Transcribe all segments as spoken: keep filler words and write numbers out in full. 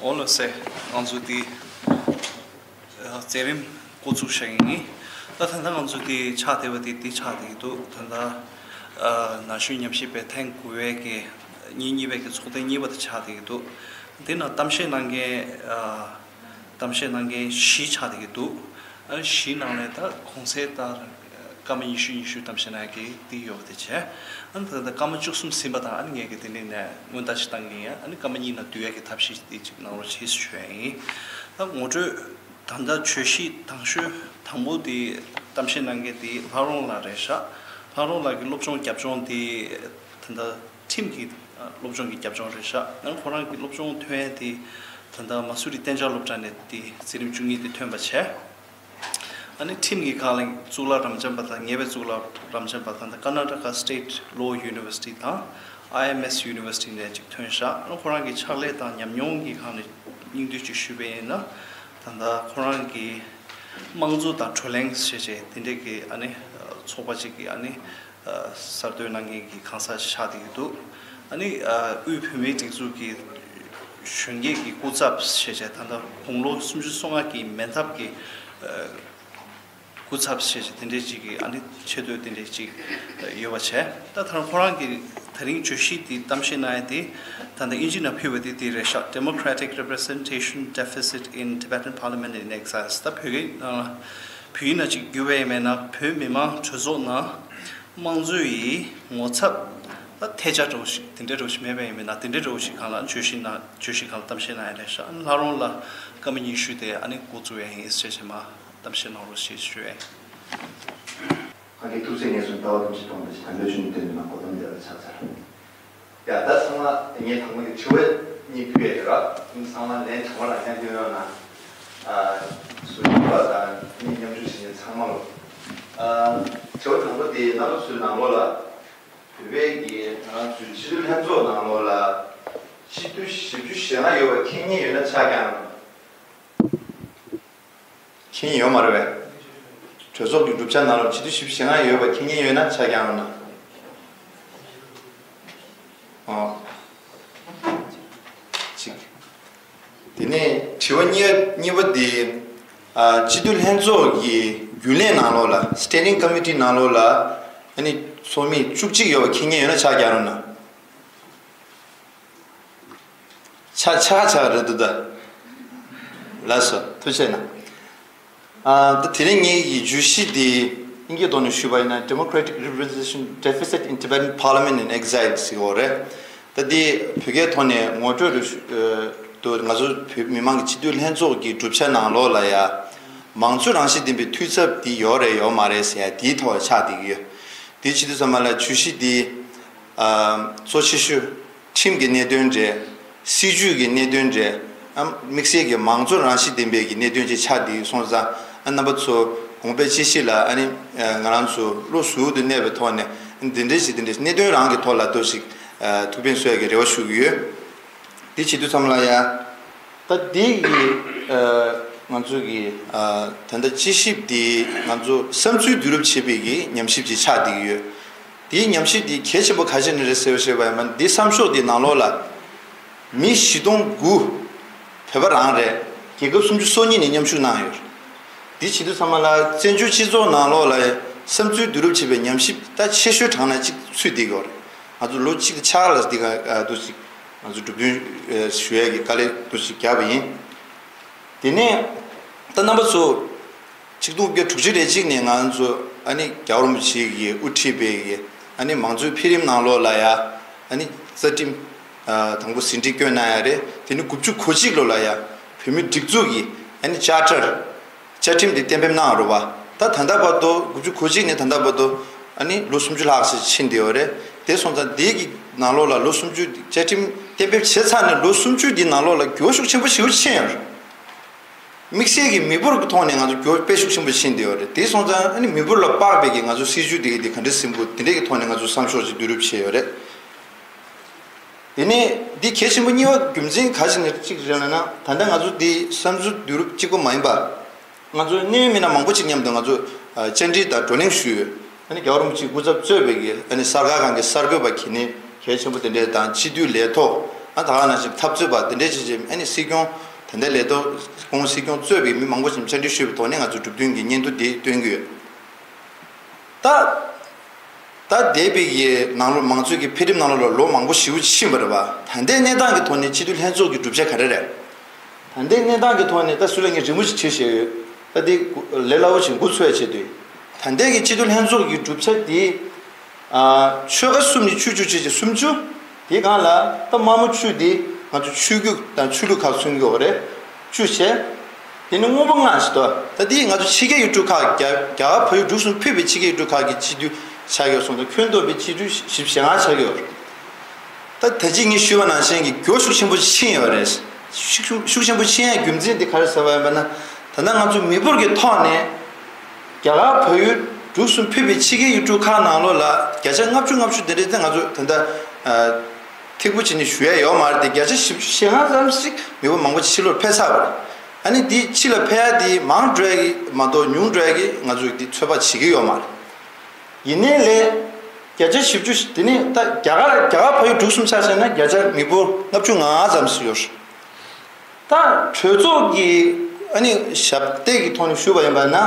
འོ་ལགས་སེ། ང་ཚོ་འདི་ཨ་མཛད་རིམ་འགོ་བཙུགས་བཞག་གི་ཡིན། ད་ད་ལྟ་ང་ཚོ་འདི་ཆགས་བསྡད་པ་འདི་འདི་ཆགས་བསྡད་ཀྱི་འདུག་ད་ལྟ་ཨ་ན་གཞོན་ཉམས་ཞིབ་པའི་ཐེངས་དགུ་པའི་གི་ཉིན་གཉིས་པའི་གི་ཚོགས་ཐེངས་གཉིས་པ་དེ་ཆགས་བསྡད་ཀྱི་འདུག་དེ་ནང་གཏམ་བཤད་གནང་མཁན་ཨ་གཏམ་བཤད་གནང་མཁན་བཞི་ཆགས་བསྡད་ཀྱི་འདུག་ཨ་བཞི་ནང་ནས་ད་གོང་གསལ་ལྟར་སྐར་མ་ཉི་ཤུ་ཉི་ཤུ་གཏམ་བཤད་གནང་ཡ་གི་དེ་ཡོད་པ་དེ་བྱས། ཨ་ནི་ད་ལྟ་སྐར་མ་བཅུ་གསུམ་ཟིན་པ་དང་ཨ་ནི་ངས་གི་དེ་ནས་ནས་སྔོན་བརྡ་ཅིག་བཏང་གི་ཡིན། ཨ་ནི་སྐར་མ་གཉིས་ནང་བསྡུ་ཡ་གི་ཐབས་ཤེས་དེ་ཅིག་གནང་རོགས་བྱེད་ཞུ་ཡ་ཡིན། ད་ངོ་སྤྲོད་ད་ལྟ་བརྗོད་གཞི་དང་ཤོས་དང་པོ་དེ་གཏམ་བཤད་གནང་མཁན་དེ་ལྷ་རོང་ལགས་རེད་ཤག་ལྷ་རོང་ལགས་ཀྱི་སློབ་སྦྱོང་རྒྱབ་ལྗོངས་དེ་ད་ལྟ་ཁྲིམས་ཀྱི་སློབ་སྦྱོང་གི་རྒྱབ་ལྗོངས་རེད་ཤག་ཨ་ནི་ཁོ་རང་གི་སློབ་སྦྱོང་ཐོན་ཡ་དེ་ད་ལྟ་མ་སུ་རི་གཏན་འཇགས་སློབ་གྲྭ་ནས་དེ་འཛིན་རིམ་བཅུ་གཉིས་དེ་ཐོན་པ་བྱས། ཨ་ནི་ཁྲིམས་ཀྱི་སྒང་ལ་གཙུག་ལག་རབ་འབྱམས་པ་དང་ཉེ་བའི་གཙུག་ལག་རབ་འབྱམས་པ་དང་ཀར་ནཱ་ཊ་ཀ་སི་ཊེཊ་ལོ་ཡུ་ནི་ཝར་སི་ཊི་དང་ཨའི་ཨེམ་ཨེས་ཡུ་ནི་ཝར་སི་ཊི་ནས་ཅིག་ཐོན་ཤག་ཨ་ནི་ཁོ་རང་གི་ཕྱག་ལས་དང་ཉམས་མྱོང་གི་སྒང་ནས་སྙིང་བསྡུས་ཅིག་ཞུས་པ་ཡིན་ན། ད་ལྟ་ཁོ་རང་གི་དམངས་གཙོ་དང་བགྲོ་གླེང་ཞེས་བྱས་དེ་འདྲས་ཀྱི་ཨ་ནི་ཚོགས་པ་ཅིག་གི་ཨ་ནི་གསར་གཏོད་གནང་མཁན་གྱི་གང་ཟག་ཆགས་བསྡད་ཀྱི་འདུག་ཨ་ནི་དབུས་བོད་མིའི་སྒྲིག་འཛུགས་ཀྱི་གཞོན་སྐྱེས་ཀྱི་སྐུ་ཚབ་ཞེས་བྱས་ད་ལྟ་དགུང་ལོ་སུམ་ཅུ་སོ་ལྔ་གི་མེ་འཐབ་ཀྱི་སྐུ་ཚབ་ཞེས་བྱས་དེ་འདྲས་ཅིག་གི་ཨ་ནི་ཆེ་བསྟོད་དེ་འདྲས་ཅིག་ཡོད་པ་བྱས། ད་ཐེངས་ཁོ་རང་གི་ད་རིང་བརྗོད་གཞི་དེ་གཏམ་བཤད་གནང་ཡ་དེ་ད་ལྟ་དབྱིན་ཇི་ནང་ཕུལ་བ་དེ་དེ་རེད་ཤག Democratic Representation Deficit in Tibetan Parliament in Exile. ད་བོད་སྐད་ནང་ལ་བོད་ཡིག་ནང་ཅིག་བསྒྱུར་བ་ཡིན་མིན་ན་བོད་མི་མང་གྲོས་ཚོགས་ནང་དམངས་གཙོ་ཡི་ངོ་ཚབ་ད་ཐལ་ཆ་འདྲ་བོ་ཞིག་དེ་འདྲ་འདྲ་བོ་ཞིག་མེད་པ་ཡིན་མིན་ན་དེ་འདྲ་འདྲ་བོ་ཞིག་སྒང་ལ་བརྗོད་གཞི་ནང་བརྗོད་གཞི་སྒང་ལ་གཏམ་བཤད་གནང་ཡ་རེད་ཤག་ཨ་ནི་ལྷ་རོང་ལགས་སྐར་མ་ཉི་ཤུ་དེ་ཨ་ནི་འགོ་བཙུགས་ཡ་ཡིན་ཞེས་བྱས་མ་གཏམ་བཤད་གནང་རོགས་ཞེས་ཞུ་ཡ་ཡིན། ཁ་གི་ཐུགས་སྲས་ངེས་སུ་ལྟ་བ་དམ་ཆོས་སྟོང་དང་ཞིག་དམ་པའི་ཆོས་ནི་སྟོན་པའི་མ་གོ་དམ་བདེ་བར་ཆགས་ཚར། ཡ་ད་ཚང་མ་ངས་དང་པོ་ནས་དྲི་བ་གཉིས་ཕུལ་ཡ་ཡོད་ར། ཨིན་ཚང་མ་ལན་དྲང་པོ་རང་ཡང་སྟོན་རོགས་གནང་། ཨ་ཟུར་ཡིན་པ་དང་ངས་མཉམ་ཞུགས་བྱེད་མཁན་ཚང་མ་ལོ། ཨ་དྲི་བ་དང་པོ་དེ་རྣམ་པ་ཚོའི་ནང་ལོགས་ལ་བོད་པའི་གི་ང་རང་ཚོའི་སྤྱི་འཐུས་ལྷན་ཚོགས་ནང་ལོགས་ལ་སྤྱི་འཐུས་བཞི་བཅུ་ཞེ་ལྔ་ཡོད་པ་མཁྱེན་མཁན་ཡོད་ན་ཕྱག་བརྐྱངས་རོགས་གནང་། མཁྱེན་ཡོད་མ་རེད་པས། གྲོས་ཚོགས་ཀྱི་གྲུབ་ཆ་ནང་ལ་སྤྱི་འཐུས་བཞི་བཅུ་ཞེ་ལྔ་ཡོད་པ་མཁྱེན་མཁན་ཡོད་ན་ཕྱག་བརྐྱངས་རོགས་གནང་། ཨོ། གཅིག་དེ་ནས་དྲི་བ་གཉིས་གཉིས་པ་དེ། ཨ་སྤྱི་འཐུས་ལྷན་ཚོགས་ཀྱི་རྒྱུན་ལས་ནང་ལོགས་ལ་Standing Committee ནང་ལོགས་ལ་ཨ་ནི་ཚོགས་མི་བཅུ་གཅིག་ཡོད་པ་མཁྱེན་མཁན་ཡོད་ན་ཕྱག་བརྐྱངས་རོགས་གནང་། ཆ་ཆ་ཆ་རེད་འདུག་ད། ལགས་སོ་ཐུགས་རྗེ་གནང་། ཨ་ད་དེ་རིང་ངེད་ཀྱི་བརྗོད་གཞི་འདི་དབྱིན་སྐད་ཐོག་ནས་ཞུས་པ་ཡིན་ན་Democratic Representation Deficit in Tibetan Parliament in Exile ཟེར་བ་རེད། ད་འདི་བོད་སྐད་ཐོག་ནས་ངོ་སྤྲོད་རེ་ཞུ་ཨ་དུ་ང་ཚོ་བོད་མི་མང་གི་སྤྱི་འཐུས་ལྷན་ཚོགས་ཀྱི་གྲུབ་ཆ་ནང་ལོགས་ལ་ཡ་མང་གཙོ་རང་བཞིན་ལྡན་པའི་འཐུས་ཚབ་འདི་ཡོད་རེད་ཡོད་མ་རེད་ཟེར་ཡ་འདིའི་ཐོག་ཆགས་བསྡད་ཀྱི་ཡོད། དེ་བྱེད་དུས་ཙམ་པ་ལ་བརྗོད་གཞི་འདི་ཨ་གཙོ་ཆེ་ཤོས་ཁྲིམས་ཀྱི་གནད་དོན་རེད། སྲིད་ཇུས་ཀྱི་གནད་དོན་རེད། ཨ་དམིགས་བསལ་གྱི་མང་གཙོ་རང་བཞིན་ལྡན་པའི་གི་གནད་དོན་ཅིག་ཆགས་བསྡད་སོང་ཙང་ཨ་རྣམ་པ་ཚོ་དགོངས་པའི་དཔྱད་གཞི་ལ་ཨ་ནི་ང་རང་ཚོ་བློ་གཟུ་བོ་དུ་གནས་པའི་ཐོག་ནས་འདི་འདྲའི་ཞིག་འདི་འདྲའི་གནད་དོན་རང་གི་ཐོག་ལ་ཏོག་ཞིག་ཨ་ཐུགས་ཕན་གསོས་ཡ་གི་རེ་བ་ཞུ་གི་ཡོད། དེ་བྱེད་དུས་ཙམ་ལ་ཡ། ད་འདི་གི་ཨ་ང་ཚོ་གི་ཨ་ད་ལྟ་དཔྱད་ཞིབ་འདི་ང་ཚོ་བསམ་ཚུལ་བསྡུ་རུབ་བྱེད་པའི་གི་ཉམས་ཞིབ་ཅིག་ཆགས་བསྡད་ཀྱི་ཡོད། དེའི་ཉམས་ཞིབ་འདི་གལ་ཆེན་པོ་ག་ཅི་ནས་རེད་ཟེར་བ་ཞེས་པ་ཡིན་ན་འདི་བསམ་ཤོག་འདི་ནང་ལོགས་ལ་མི་བཞི་སྟོང་དགུ་བོད་པ་རང་རེད། རྒྱལ་ཁབ་སུམ་ཅུ་སོ་གཉིས་ནས་མཉམ་ཞུགས་གནང་ཡོད། འདི་བྱེད་དུས་ཚང་མ་ལ་བཙན་བྱོལ་སྤྱི་ཚོགས་ནང་ལོགས་ལ་བསམ་ཚུལ་བསྡུ་རུབ་བྱེད་པའི་ཉམས་ཞིབ་ད་ཆེ་ཤོས་གྲས་ནས་གཅིག་ཚུད་བསྡད་ཀྱི་ཡོད་རེད། ང་ཚོ་ལོ་གཅིག་ཕྱག་ལ་འདི་ག་འདུག་ཅིག་ང་ཚོ་གྲུབ་དོན་ཞུ་ཡས་ཀྱི་དཀའ་ལས་འདུག་ཅིག་བརྒྱབ་པ་ཡིན། དེ་ནས་ད་རྣམ་པ་ཚོ་ཆིག་སྟོང་དགུ་བརྒྱ་དྲུག་ཅུ་རེ་གཅིག་ནས་ང་ཚོ་ཨ་ནི་རྒྱལ་བ་རིན་པོ་ཆེ་གིས་དབུ་ཁྲིད་པའི་གི་ཨ་ནི་མང་གཙོའི་འཕེལ་རིམ་ནང་ལོགས་ལ་ཡ་ཨ་ནི་རྩ་ཁྲིམས་དང་པོ་ཟིན་བྲིས་བསྐྱོན་གནང་ཡ་རེད། དེ་ནི་དགུ་བཅུ་གོ་གཅིག་ལོ་ལ་ཡ་བོད་མིའི་སྒྲིག་འཛུགས་ཀྱི་ཨ་ནི་ཅར་ཊར་བཅའ་ཁྲིམས་དེ་གཏན་འབེབས་གནང་རོགས་པ། ད་ད་ལྟ་བར་དུ་དགུ་བཅུ་གོ་གཅིག་ནས་ད་ལྟ་བར་དུ་ཨ་ནི་ལོ་སུམ་ཅུ་ལྷག་ཙམ་ཕྱིན་བསྡད་ཡོད་རེད། དེ་སོང་ཙང་འདི་གི་ནང་ལོགས་ལ་ལོ་སུམ་ཅུ་བཅའ་ཁྲིམས་གཏན་འབེབས་བྱས་ཚར་ནས་ལོ་སུམ་ཅུ་འདི་ནང་ལོགས་ལ་འགྱུར་བ་ཤུགས་ཆེན་པོ་ཞེ་པོ་ཕྱིན་ཡོད་རེད། དམིགས་བསལ་གྱི་མི་འབོར་གྱི་ཐོག་ནས་ང་ཚོ་འགྱུར་བ་དཔེ་ཤུགས་ཆེན་པོ་ཕྱིན་བསྡད་ཡོད་རེད། དེ་སོང་ཙང་ཨ་ནི་མི་འབོར་ལ་དཔག་པའི་གི་ང་ཚོ་སྲིད་ཇུས་འདི་གི་འདི་ག་འདྲ་ཟིན་པོ་འདི་འདྲས་ཀྱི་ཐོག་ནས་ང་ཚོ་བསམ་ཤོག་ཅིག་བསྡུ་རུབ་བྱས་ཡོད་རེད། དེ་ནས་འདི་གལ་ཆེན་པོ་གཉིས་པ་རྒྱུ་མཚན་ག་ཞིག་ནས་གཅིག་རེད་ལབ་ན། ད་ལྟ་ང་ཚོ་འདི་བསམ་ཚུལ་བསྡུ་རུབ་གཅིག་པོ་མ་ཡིན་པ། ང་ཚོ་གནད་ཡོད་མི་སྣ་མང་པོ་ཅིག་མཉམ་དུ་ང་ཚོ་ཨ་བཅར་འདྲི་དང་བགྲོ་གླེང་ཞུས་ཡོད། ཨ་ནི་རྒྱལ་བ་རིན་པོ་ཆེའི་སྐུ་ཚབ་གཙོས་པའི་གི་ཨ་ནི་གསར་བཀའ་ཁང་གི་གསར་འགོད་པ་གལ་གནད་གལ་ཆེན་པོ་དེ་འདྲས་དང་སྤྱི་འཐུས་ལས་ཐོག་ ཨ་ད་ག་ནང་བཞིན་འཐབ་རྩོད་པ་དེ་འདྲས་བྱས་བྱས་ཨ་ནི་སྲིད་སྐྱོང་དེ་འདྲའི་ལས་ཐོག་སྐུ་ངོ་སྲིད་སྐྱོང་གཙོས་པའི་མི་མང་པོ་ཞིག་ཕྱག་འབྲེལ་ཞུས་པའི་ཐོག་ནས་ང་ཚོས་གྲུབ་དོན་གྱི་སྙན་ཐོ་འདི་སྟོན་གྱི་ཡོད། ད། ད་འདས་པའི་གི་ནང་ལོགས་མང་གཙོའི་གི་འཕེལ་རིམ་ནང་ལོགས་ལ་ལོ་མང་པོ་ཞེ་པོ་ཕྱིན་པ་རེད་པ། ད་ལྟའི་གནས་སྟངས་ཀྱི་ཐོག་ནས་སྤྱི་འཐུས་ལྷན་ཚོགས་ཀྱི་གྲུབ་ཆ་ག་རེ་རེད། ད་ལྟའི་གནས་སྟངས་ཀྱི་ཐོག་ནས་ད་སུ་ལ་ངས་རི་མོ་ཞིག་བྲིས་བཞག་ཡོད། ད་དེ་ལས་སླ་བོ་ཞིག་འགོ་ཚུགས་ཡ་ཆེད་དུ། ད་ལྟའི་གི་སྤྱི་འཐུས་ལྷན་ཚོགས་ཀྱི་གྲུབ་ཆ་དེ། ཨ། ཆོལ་ཁ་གསུམ་ནས་བཅུ་བཅུ་བྱས་བྱས་སུམ་ཅུ། དེའི་སྒང་ལ་ད་དམར་མོ་བཅུ་དེ་ང་ཚོ་ཆོས་བརྒྱུད་དང་ཆོས་ལུགས་ཁག་མཚོན་གྱི་ཡོད་རེད། བཅུ་བྱས། དེ་ནི་སྔོན་པོ་ལྔ་ཞིག་འདུག་ད་དེ་ང་ཚོ་ཕྱི་རྒྱལ་ཡུལ་གྲུ་ཁག་རྒྱ་རྒྱ་གར་བལ་ཡུལ་འབྲུག་གསུམ་ཕུད་པའི་ཕྱི་རྒྱལ་ཡུལ་གྲུ་ཁག་གི་སྤྱི་འཐུས་ཆགས་ཡོད་སོང་ཙང་ཁྱོན་བསྡོམས་པའི་སྤྱི་འཐུས་བཞི་བཅུ་ཞེ་ལྔ་ཆགས་ཡོད་རེད། ད་ད་ཅི་ངས་ཞུས་པ་ནང་བཞིན་གྱི་འགྱུར་ཤུགས་ཆེན་པོ་ཕྱིན་ཡོད་རེད། ཤུགས་ཤུགས་ཆེན་པོ་ཕྱིན་ཡ་རྒྱུ་མཚན་དེ་ག་རེ་ཟེར་བ་ཡིན་པ་ན། ད་ལྟ་ང་ཚོ་མི་འབོར་གྱི་ཐོག་ནས་རྒྱ་གར་བལ་ཡུལ་འབྲུག་གསུམ་ཕུད་པའི་ཕྱི་རྒྱལ་ཡུལ་གྲུ་ཁག་ནང་ལོགས་ལ་བརྒྱ་ཆ་ལྔ་བཅུ་ལྔ་བཅུ་དེ་འདྲའི་ད་ང་ཚོ་ད་ལྟ་ཨ། ཐིག་པོ་བྱས་ནས་ཞུ་ཡ་ཡོད་མ་རེད་དེ། བརྒྱ་ཆ་བཞི་བཅུ་ཞེ་ལྔ་ཙམ་ཞིག་མི་འབོར་མང་པོ་ཕྱི་ལོགས་ཕེབས་ཚར་བ་རེད། ཨ་ནི་དེ་ཕྱི་ལ་ཕེབས་ཡ་དེ་མང་འགྲོ་ཡ་གི་མ་གཏོགས་ཉུང་འགྲོ་ཡ་གི་ང་ཚོས་དེ་ཚོད་དཔག་བྱེད་ཀྱི་ཡོད་མ་རེད། ཡིན་ནའི་ལས་བརྒྱ་ཆ་བཞི་བཅུ་དེ་ནི་ད་རྒྱ་གར་རྒྱ་གར་བལ་ཡུལ་འབྲུག་གསུམ་ཆ་བཞག་ན་བརྒྱ་ཆ་མི་འབོར་ལྔ་བཅུ་ང་ལྔ་ཙམ་ཞིག་ཡོད་རེད། ད་གྲོས་ཚོགས་ཀྱི་ཨ་ནི་ཞབས་སྟེགས་ཀྱི་ཐོག་ནས་ཞུས་པ་ཡིན་པ་ན།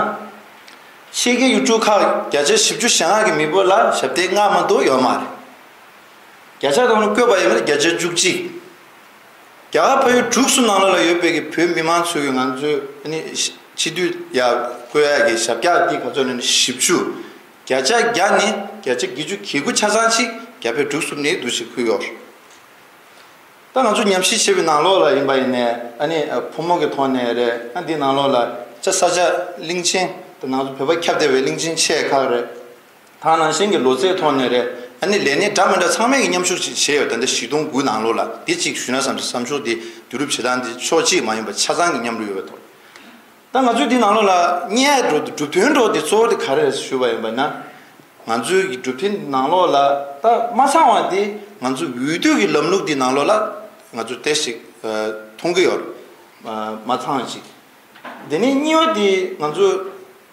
ཕྱི་རྒྱལ་ཡུལ་གྲུ་ཁག་བརྒྱ་ཆ་བཞི་བཅུ་ཞེ་ལྔ་གི་མི་འབོར་ལ་ཞབས་སྟེགས་ལྔ་མ་གཏོགས་ཡོད་མ་རེད། བརྒྱ་ཆ་ཐོག་ནས་བཀོད་པ་ཡིན་ན་བརྒྱ་ཆ་བཅུ་གཅིག་རྒྱ་གར་བལ་ཡུལ་འབྲུག་གསུམ་ནང་ལོགས་ལ་ཡོད་པའི་གི་བོད་མི་མང་ཚོས་གི་ང་ཚོའི་ཨ་ནི་སྤྱི་འཐུས་ཡ་བསྐོ་ཡ་གི་ཞབས་བཀྱག་འདི་ག་ཚོད་ནས་བཞི་བཅུ། བརྒྱ་ཆ་བརྒྱ་ནས་བརྒྱ་ཆ་བརྒྱད་ཅུ་གྱ་དགུ་ཆ་ཚང་ཅིག་རྒྱ་བལ་འབྲུག་གསུམ་ནས་འདུ་ཤེས་ཕུལ་ཡོད། ད་ང་ཚོ་ཉམས་ཞིབ་བྱས་པའི་ནང་ལོགས་ལ་ཡིན་པ་ཡིན་ནའི་ཨ་ནི་ཕོ་མོ་གི་ཐོག་ནས་རེད། ཨ་འདི་ནང་ལོགས་ལ་ཅ་ས་ཆ་གླིང་ཆེན་དེ་ནང་ཚོ་བོད་པ་ཁྱབ་བརྡལ་བའི་གླིང་ཆེན་ཆེ་ཁག་རེད། ད་ནང་བཞིན་གྱི་ལོ་ཚད་ཐོག་ནས་རེད། ཨ་ནི་ལས་སྣེ་འདྲ་མི་འདྲ་ཚང་མས་ཀྱི་མཉམ་ཞུགས་ཅིག་བྱས་ཡོད། ད་ལྟ་བཞི་སྟོང་དགུ་ནང་ལོགས་ལ་འདི་གཅིག་ཞུས་ན་བསམ་བསམ་ཤོག་འདི་བསྡུ་རུབ་བྱེད་སྟངས་འདི་ཕྱོགས་གཅིག་མ་ཡིན་པ་ཆ་ཚང་གི་མཉམ་རུབ་ཡོད་པའི་ཐོག་ད་ང་ཚོས་འདི་ནང་ལོགས་ལ་བརྙན་འགྲོ་འདི་གྲུབ་དོན་འགྲོ་འདི་གཙོ་བོ་དེ་ག་རེ་རེད་ཞུས་པ་ཡིན་པ་ན། ང་ཚོའི་གི་གྲུབ་དོན་ནང་ལོགས་ལ་ད་མ་ཚང་བ་དེ་ང་ཚོ་འོས་བསྡུ་གི་ལམ་ལུགས་འདི་ནང་ལོགས་ལ་ང་ཚོ་ཏོག་ཙམ་མཐོང་གི་ཡོད་རེད། མ་ཚང་བ་ཅིག་དེ་ནས་གཉིས་པ་དེ་ང་ཚོ་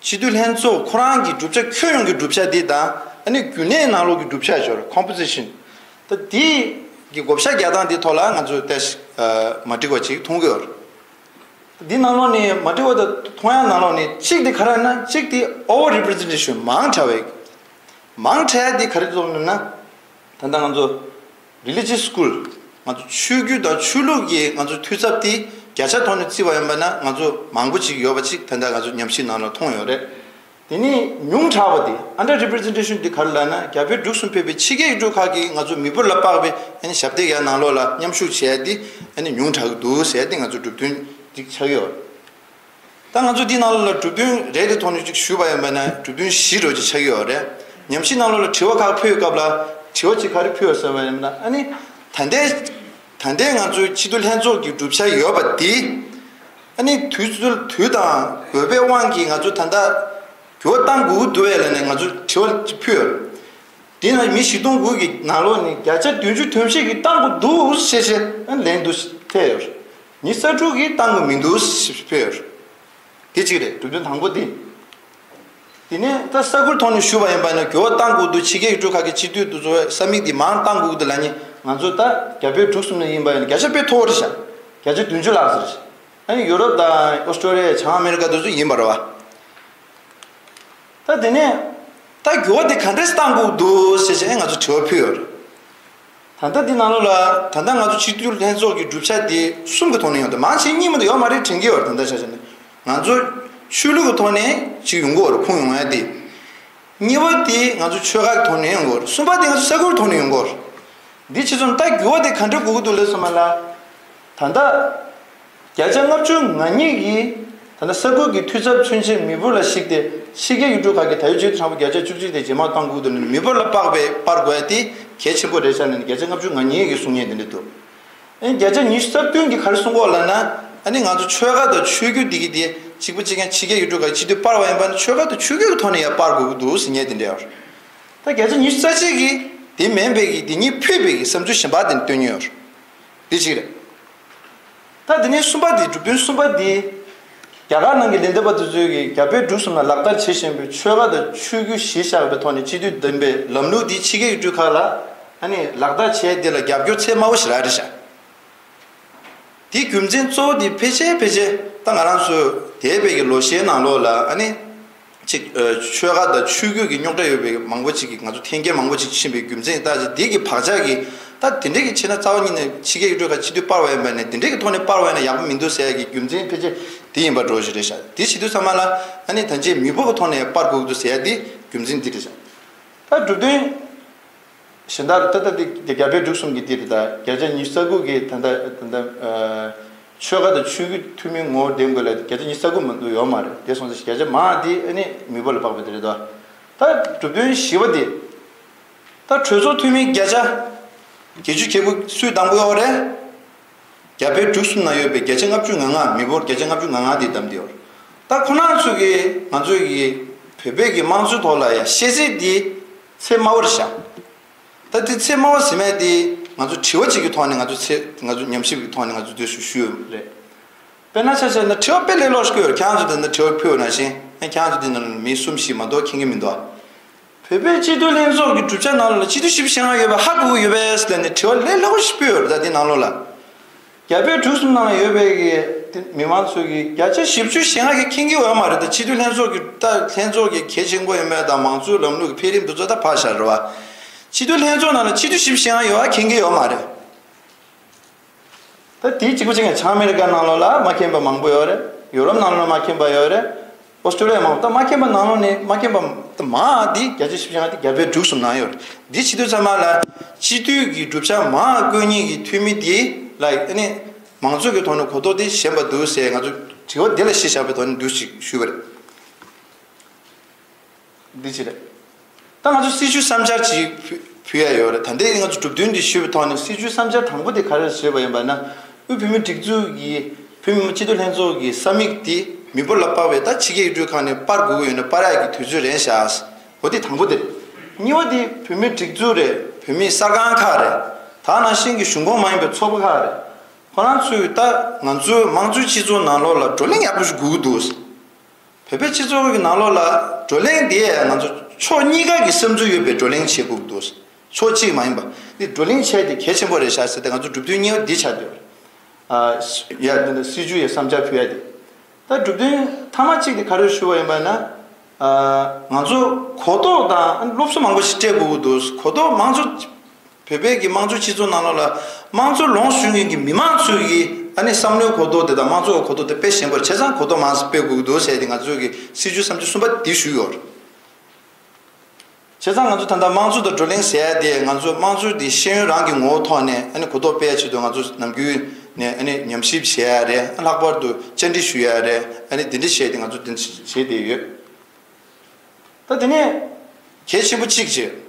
སྤྱི་འཐུས་ལྷན་ཚོགས་ཁོ་རང་གི་གྲུབ་ཆ་ཁྱོན་ཡོངས་ཀྱི་གྲུབ་ཆ་དེ་དང་ཨ་ནི་རྒྱུན་གནས་ནང་ལོགས་ཀྱི་གྲུབ་ཆ་ཞོར་composition ད་དེ་གི་བགོ་བཤའ་རྒྱག་སྟངས་དེ་ཐོག་ལ་ང་ཚོ་ཏོག་ཙམ་མ་འགྲིག་པ་ཅིག་མཐོང་གི་ཡོད་རེད། འདི་ནང་ལོགས་ནས་མ་འགྲིག་པ་དང་མཐོང་ཡག་ནང་ལོགས་ནས་གཅིག་དེ་ག་རེ་ན་གཅིག་དེ་over representation མང་དྲགས་པའི་མང་དྲགས་དེ་ག་རེ་ཚོགས་ནས་ན། ད་ལྟ་ང་ཚོ་religious school ང་ཚོ་ཆོས་བརྒྱུད་དང་ཆོས་ལུགས་ཀྱི་ང་ཚོ་འཐུས་ཚབ་དེ་བརྒྱ་ཆ་ཐོག་ནས་བརྩིས་པ་ཡིན་པ་ན་ང་ཚོ་མང་པོ་ཅིག་ཡོད་པ་ཅིག་ད་ལྟ་ང་ཚོ་ཉམས་ཞིབ་ནང་ལ་མཐོང་ཡོད་རེད། དེ་ནས་ཉུང་དྲགས་པ་དེ་under representation དེ་ག་རེ་ལབ་ན་རྒྱ་བལ་འབྲུག་གསུམ་ཕེབས་པའི་ཕྱི་རྒྱལ་ཡུལ་གྲུ་ཁག་གི་ང་ཚོ་མི་འབོར་ལ་དཔག་པའི་ཨ་ནི་ཞབས་སྟེགས་ཡར་ནང་ལོགས་ལ་མཉམ་ཞུགས་བྱས་ཏེ་ཨ་ནི་ཉུང་དྲགས་ཀྱི་འདུག་ཟེར་ཏེ་ང་ཚོ་གྲུབ་དོན་ཅིག་ཆགས་ཡོད། ད་ང་ཚོ་འདི་ནང་ལོགས་ལ་གྲུབ་དོན་རེ་རེ་ཐོག་ནས་ཅིག་ཞུས་པ་ཡིན་པ་ན་གྲུབ་དོན་བཞི་འདྲ་ཅིག་ཆགས་ཡོད་རེད། ཉམས་ཞིབ་ནང་ལོགས་ལ་དྲི་བ་ཁག་ཕུལ་སྐབས་ལ་དྲི་བ་ཅིག་ག་རེ་ཕུལ་ཡོད་ཟེར་བ་ཡིན་ན་ཨ་ནི་ད་ལྟའི་ད་ལྟའི་ང་ཚོའི་སྤྱི་འཐུས་ལྷན་ཚོགས་ཀྱི་གྲུབ་ཆ་ཡོད་པ་དེ་ཨ་ནི་དུས་ཚོད་དུས་དང་འོས་པའི་དབང་གིས་ང་ཚོ་ད་ལྟ་འགྱུར་བ་གཏང་དགོས་ཀྱི་འདུག་བས་ལབ་ནས་ང་ཚོ་དྲི་བ་ཅིག་ཕུལ་ཡོད་རེད། དེ་ན་མི་བཞི་སྟོང་དགུ་གི་ནང་ལོགས་ནས་བརྒྱ་ཆ་བདུན་ཅུ་དོན་བཞི་གིས་བཏང་དགོས་འདུག་ཞེས་བཤད་ཨ་ལན་འདུག་ཐད་ཡོད། ཉི་ཤུ་རྩ་དྲུག་གིས་བཏང་དགོས་མི་འདུག་ཞེས་ཕུལ་ཡོད། དེ་གཅིག་རེད་གྲུབ་དོན་དང་པོ་དེ། དེ་ནས་ད་ས་ཁུལ་ཐོག་ནས་ཞུས་པ་ཡིན་པ་ན་འགྱུར་བ་བཏང་དགོས་འདུག་ཕྱི་རྒྱལ་ཡུལ་གྲུ་ཁག་གི་སྤྱི་འཐུས་དེ་ཚོ་ས་མིག་དེ་མང་བཏང་དགོས་འདུག་ལབ་ནས་ང་ཚོ་ད་རྒྱ་བལ་འབྲུག་གསུམ་ནས་ཡིན་པ་ཡིན་ན་བརྒྱ་ཆ་དཔེ་མཐོ་བོ་རེད་ཤག་བརྒྱ་ཆ་བདུན་ཅུ་ལྷག་ཙམ་རེད་ཤག་ཨ་ནི་ཡུ་རོབ་དང་ཨོ་སི་ཀྲོ་ལི་ཡ་བྱང་ཨ་མེ་རི་ཀ་དེ་ཚོ་ཡིན་པ་རེད་བ། ད་དེ་ནས་ད་འགྱུར་བ་དེ་ག་འདྲས་བཏང་དགོས་འདུག་ཟེར་བྱས་ང་ཚོ་དྲི་བ་ཕུལ་ཡོད་རེད། ད་ལྟ་འདི་ནང་ལོགས་ལ་ད་ལྟ་ང་ཚོ་སྤྱི་འཐུས་ལྷན་ཚོགས་ཀྱི་གྲུབ་ཆ་དེ་གསུམ་གྱི་ཐོག་ནས་ཡོང་དུས་མང་ཆེ་གཉིས་མ་གཏོགས་ཡོད་མ་རེད་དྲན་གྱི་ཡོད་རེད། ད་ལྟ་ཆ་བཞག་ན་ང་ཚོ་ཆོས་ལུགས་ཀྱི་ཐོག་ནས་ཅིག་ཡོང་གི་ཡོད་རེད་ཁུངས་ཡོང་ཡ་དེ། གཉིས་པ་དེ་ང་ཚོ་ཆོལ་ཁ་གི་ཐོག་ནས་ཡོང་གི་ཡོད་རེད། གསུམ་པ་དེ་ང་ཚོ་ས་ཁུལ་ཐོག་ནས་ཡོང་གི་ཡོད་རེད། འདི་ཕྱིས་སུ་ད་འགྱུར་བ་དེ་ག་འདྲ་དགོས་ཀྱི་འདུག་ལབ་སོང་བ་ལ། ད་ལྟ་བརྒྱ་ཆ་ལྔ་བཅུ་ང་གཉིས་ཀྱིས་ད་ལྟ་ས་ཁུལ་གྱི་འཐུས་ཚབ་མཚོན་ཆེད་མི་འབོར་ལ་གཞིགས་ཏེ་ཕྱི་རྒྱལ་ཡུལ་གྲུ་ཁག་གི་ད་ཡོད་སྤྱི་འཐུས་ཚང་མ་བརྒྱ་ཆ་བཅུ་གཅིག་དེ་ཇེ་མང་གཏོང་དགོས་འདུག་ལབ་ནས་མི་འབོར་ལ་དཔག་པའི་པར་དགོས་ཡ་དེ་གལ་ཆེན་པོ་རེད་ཤག་ལབ་ནས་བརྒྱ་ཆ་ལྔ་བཅུ་ང་གཉིས་ཀྱིས་གསུང་མཁན་དེ་འདྲ་འདུག་ཨ་ནི་བརྒྱ་ཆ་ཉི་ཤུ་རྩ་བདུན་གྱིས་ག་རེ་གསུང་གི་ཡོད་ལབ་ན། ཨ་ནི་ང་ཚོ་ཆོལ་ཁ་དང་ཆོས་བརྒྱུད་འདི་གི་དེ་གཅིག་པ་གཅིག་རྐྱང་ཕྱི་རྒྱལ་ཡུལ་གྲུ་ཁག་གི་སྤྱི་འཐུས་སྤར་བ་ཡིན་པ་ན་ཆོལ་ཁ་དང་ཆོས་བརྒྱུད་ཀྱི་ཐོག་ནས་ཡར་སྤར་དགོས་ཀྱི་འདུག་ཟེར་མཁན་དེ་འདྲ་ཡོད་རེད། ད་བརྒྱ་ཆ་ཉི་ཤུ་རྩ་གཅིག་གིས་དེ་མིན་པའི་གི་དེ་གཉིས་ཕུད་པའི་གི་བསམ་ཚུལ་གཞན་པ་དེ་འདྲ་བཏོན་མཁན་ཡོད་རེད། དེ་གཅིག་རེད། ད་དེ་ནས་གསུམ་པ་དེ་གྲུབ་དོན་གསུམ་པ་དེ། རྒྱ་གར་ནང་གི་ལས་འདེབས་པ་དེ་ཚོས་ཀྱིས་རྒྱ་བལ་འབྲུག་གསུམ་ལ་ལག་བསྟར་བྱེད་བཞིན་པའི་ཆོལ་ཁ་དང་ཆོས་བརྒྱུད་གཞི་བཞག་པའི་ཐོག་ནས་སྤྱི་འཐུས་འདེམས་པའི་ལམ་ལུགས་དེ་ཕྱི་རྒྱལ་ཡུལ་གྲུ་ཁག་ལ་ཨ་ནི་ལག་བསྟར་བྱས་དེ་ལ་རྒྱབ་སྐྱོར་ཚད་དམའ་བོ་ཞིག་རག་རེད་ཤག་དེའི་རྒྱུ་མཚན་གཙོ་བོ་དེ་ཕལ་ཆེར་ཕལ་ཆེར་ད་ང་རང་ཚོ་འདས་པའི་གི་ལོ་ཤས་ནང་ལོགས་ལ་ཨ་ནི་ཅིག་ཆོལ་ཁ་དང་ཆོས་བརྒྱུད་ཀྱི་རྙོག་དྲ་ཡོད་པའི་མང་པོ་ཅིག་གིས་ང་ཚོ་འཐེན་འཁྱེར་མང་པོ་ཅིག་ཕྱིན་པའི་རྒྱུ་མཚན་ད་ཅིག་དེ་གི་བག་ཆགས་ཀྱིས་ད་དེ་འདྲའི་གི་བྱས་ན་རྩ་བ་ཉིད་ནས་ཕྱི་རྒྱལ་ཡུལ་གྲུ་ཁག་སྤྱི་འཐུས་སྤར་བ་ཡིན་པ་ནས་དེ་འདྲའི་གི་ཐོག་ནས་སྤར་བ་ཡིན་ན་ཡག་པོ་མི་འདུག་ཟེར་ཡ་གི་རྒྱུ་མཚན་ཕལ་ཆེར་དེ་ཡིན་པ་འགྲོ་བཞིན་རེད་ཤག་དེ་བྱེད་དུས་ཚང་མ་ལ་ཨ་ནི་ད་ཅིག་མི་འབོར་གི་ཐོག་ནས་སྤར་དགོས་ཀྱི་འདུག་ཟེར་ཡ་དེ་རྒྱུ་མཚན་དེ་རེད་ཤག་ད་གྲུབ་དོན། གཞན་དག་ད་ལྟ་འདི་རྒྱ་བལ་འབྲུག་གསུམ་གྱི་འདི་རེད། ད་བརྒྱ་ཆ་ཉི་ཤུ་རྩ་དགུ་གི་ད་ལྟ་ད་ལྟ་ཆོལ་ཁ་དང་ཆོས་བརྒྱུད་འཐུས་མི་ངོ་བོ་ལྡན་དགོས་ལ་བརྒྱ་ཆ་ཉི་ཤུ་རྩ་དགུ་མ་གཏོགས་ཡོད་མ་རེད། དེ་སོང་ཙང་བརྒྱ་ཆ་མང་འདི་ཨ་ནི་མི་འབོར་ལ་དཔག་པ་དེ་རེད་དོ། ད་གྲུབ་དོན་བཞི་པ་འདི་ད་གྲོས་ཚོགས་འཐུས་མི་བརྒྱ་ཆ་བརྒྱད་ཅུ་གྱ་དགུ་སུས་བདམས་དགོས་ཡོད་རེད། རྒྱ་བལ་འབྲུག་གསུམ་ནང་ཡོད་པའི་བརྒྱ་ཆ་ལྔ་བཅུ་ང་ལྔ་མི་འབོར་བརྒྱ་ཆ་ལྔ་བཅུ་ང་ལྔ་འདི་བདམས་ཏེ་ཡོད་རེད། ད་ཁོ་རང་ཚོ་གིས་ང་ཚོ་གི་བོད་པའི་གི་དམངས་གཙོའི་ཐོག་ལ་ཡ་ཤེས་ཚད་འདི་ཚད་དམའ་བོ་རེད་ཤག་ད་དེ་ཚད་དམའ་བ་ཟེར་མཁན་དེ་ང་ཚོ་དྲི་བ་གཅིག་གི་ཐོག་ནས་ང་ཚོ་ཚད་ང་ཚོ་ཉམས་ཞིབ་ཀྱི་ཐོག་ནས་ང་ཚོ་འདི་ཞུ་ཞུ་ཡོད་རེད། དཔེར་ན་ཆ་བཞག་ན་དྲི་བ་དཔེ་ལས་ལོག་ཤོས་ཡོད་རེད། ཁྱེད་རང་ཚོ་དེ་འདྲ་དྲི་བ་ཕུལ་བ་ནང་བཞིན་ཁྱེད་རང་ཚོ་དེ་ནང་ལ་མི་གསུམ་བཞི་མ་གཏོགས་མཁྱེན་གྱི་མི་འདུག་ཨ། བོད་པའི་སྤྱི་འཐུས་ལྷན་ཚོགས་ཀྱི་གྲུབ་ཆ་ནང་ལ་སྤྱི་འཐུས་བཞི་བཅུ་ཞེ་ལྔ་ཡོད་པ་ཧ་གོ་གི་ཡོད་པས་ཟེར་ནས་དྲི་བ་ལས་སླ་པོ་ཞིག་ཕུལ་ཡོད་རེད། ད་དེ་ནང་ལོགས་ལ། རྒྱ་བལ་འབྲུག་གསུམ་ནང་ལ་ཡོད་པའི་གི་དེ་མི་མང་ཚོ་གི་བརྒྱ་ཆ་བཞི་བཅུ་ཞེ་ལྔ་གིས་མཁྱེན་གྱི་ཡོད་མ་རེད། ད་སྤྱི་འཐུས་ལྷན་ཚོགས་ཀྱི་ད་ལྷན་ཚོགས་ཀྱི་གལ་ཆེན་པོ་ཡིན་མེད་དང་མང་གཙོའི་ལམ་ལུགས་ཀྱི་འཕེལ་རིམ་དེ་ཚོ་ད་ཕར་བཞག་རེད་བ། སྤྱི་འཐུས་ལྷན་ཚོགས་ནང་ལ་སྤྱི་འཐུས་བཞི་བཅུ་ཞེ་ལྔ་ཡོད་པ་མཁྱེན་གྱི་ཡོད་མ་རེད། ད་དེའི་གཅིག་པ་གཅིག་ངས་བྱང་ཨ་མེ་རི་ཀ་ནང་ལོགས་ལ་མ་མཁྱེན་པ་མང་པོ་ཡོད་རེད། ཡུ་རོབ་ནང་ལོགས་ལ་མ་མཁྱེན་པ་ཡོད་རེད། ཨོ་སི་ཀྲོ་ལི་ཡ་མང་པོ། ད་མ་མཁྱེན་པ་ནང་ལོགས་ནས་མ་མཁྱེན་པ་ད་མང་འདི་བརྒྱ་ཆ་བཞི་བཅུ་ཞེ་ལྔ་འདི་རྒྱ་བལ་འབྲུག་གསུམ་ནང་ཡོད་རེད། འདི་བྱེད་དུས་ཚང་མ་ལ་སྤྱི་འཐུས་ཀྱི་གྲུབ་ཆ་མང་བཀོད་མཁན་གྱི་འཐུས་མི་འདི་ལ་ཨ་ནི་མང་གཙོ་གི་ཐོག་ནས་གོ་རྟོགས་འདི་ཞན་པ་འདུག་ཟེར་ང་ཚོ་དྲི་བ་འདི་ལ་གཞི་བཞག་པའི་ཐོག་ནས་འདུག་ཅིག་ཞུས་པ་རེད། འདི་ཅི་རེད། ད་ང་ཚོ་སྲིད་བྱུས་བསམ་འཆར་ཅིག་ཕུལ་ཕུལ་ཡ་ཡོད་རེད། ད་ལྟའི་ང་ཚོ་གྲུབ་དོན་འདི་ཞུས་པའི་ཐོག་ནས་སྲིད་བྱུས་བསམ་འཆར་དང་པོ་དེ་ག་རེ་ཞུས་པ་ཡིན་པ་ན། དབུས་བོད་མིའི་སྒྲིག་འཛུགས་ཀྱི་བོད་མི་མང་སྤྱི་འཐུས་ལྷན་ཚོགས་ཀྱི་ས་མིག་དེ་མི་འབོར་ལ་དཔག་པའི་ད་ཕྱི་རྒྱལ་ཡུལ་གྲུའི་ཁག་ནས་སྤར་དགོས་ཀྱི་ཡོད་ན་སྤར་ཡ་གི་དུས་ཚོད་རན་བཞག་འོ་དེ་དང་པོ་དེ་རེད། གཉིས་པ་དེ་བོད་མིའི་སྒྲིག་འཛུགས་རེད། བོད་མིའི་གསར་ཁང་ཁག་རེད། ད་ནང་བཞིན་གྱི་གཞུང་ཁོངས་མ་ཡིན་པའི་ཚོགས་པ་ཁག་རེད། ཁོ་རང་ཚོས་ད་ང་ཚོའི་དམངས་གཙོའི་སྤྱི་ཚོགས་ནང་ལོགས་ལ་བགྲོ་གླེང་ཡག་པོ་ཞིག་དགོས་ཀྱི་འདུག་བོད་པའི་སྤྱི་ཚོགས་ཀྱི་ནང་ལོགས་ལ་བགྲོ་གླེང་དེ་ང་ཚོ་ཕྱོགས་གཉིས་ཀ་གི་བསམ་ཚུལ་ཡོད་པའི་བགྲོ་གླེང་བྱེད་དགོས་ཀྱི་འདུག་ཕྱོགས་གཅིག་མ་ཡིན་པ། འདི་བགྲོ་གླེང་བྱས་ཏེ་གལ་ཆེན་པོ་རེད་ཤག་ཟེར་ཏེ་ང་ཚོ་གྲུབ་དོན་གཉིས་པ་འདི་ཆགས་བསྡད་ཡོད་རེད། ཨ། ཡ། འདི་འདི་སྲིད་བྱུས་ཡི་བསམ་འཆར་ཕུལ་ཡ་དེ། ད་གྲུབ་དོན་མཐའ་མ་གཅིག་དེ་ག་རེ་ཞུ་བ་ཡིན་པ་ན། ཨ། ང་ཚོ་གོ་རྟོགས་དང་སློབ་གསོ་མང་པོ་ཞིག་སྤྲད་དགོས་ཀྱི་འདུག་གོ་རྟོགས་དམངས་གཙོ། བོད་པའི་གི་དམངས་གཙོ་སྤྱི་ཚོགས་ནང་ལོགས་ལ་དམངས་གཙོ་ལོངས་སྤྱོད་མཁན་གྱི་མི་མང་ཚོའི་གི་ཨ་ནི་བསམ་བློའི་གོ་རྟོགས་དེ་དང་དམངས་གཙོ་གི་གོ་རྟོགས་དེ་དཔེ་ཞན་པ་རེད། བྱས་ཙང་གོ་རྟོགས་མང་ཙམ་སྤེལ་དགོས་ཀྱི་འདུག་ཟེར་ཏེ་ང་ཚོའི་གི་སྲིད་བྱུས་བསམ་ཚུལ་གསུམ་པ་འདི་ཞུས་ཡོད་རེད། བྱས་ཙང་ང་ཚོ་ད་ལྟ་དམངས་གཙོ་དང་བགྲོ་གླེང་ཟེར་ཡ་དེ་ང་ཚོ་དམངས་གཙོ་འདི་ཤེས་ཡོན་རང་གི་ངོ་བོ་ཐོག་ནས་ཨ་ནི་གོ་རྟོགས་སྤེལ་ཡ་ཆེད་དུ་ང་ཚོ་ནམ་རྒྱུན་ནས་ཨ་ནི་ཉམས་ཞིབ་བྱེད་ཡ་རེད། ལྷག་པར་དུ་བཅར་འདྲི་ཞུ་ཡ་རེད། ཨ་ནི་འདི་འདྲ་བྱས་ཏེ་ང་ཚོ་འདི་འདྲ་བྱས་བསྡད་ཡོད། ད་དེ་ནས་གལ་ཆེན་པོ་གཅིག་བྱས།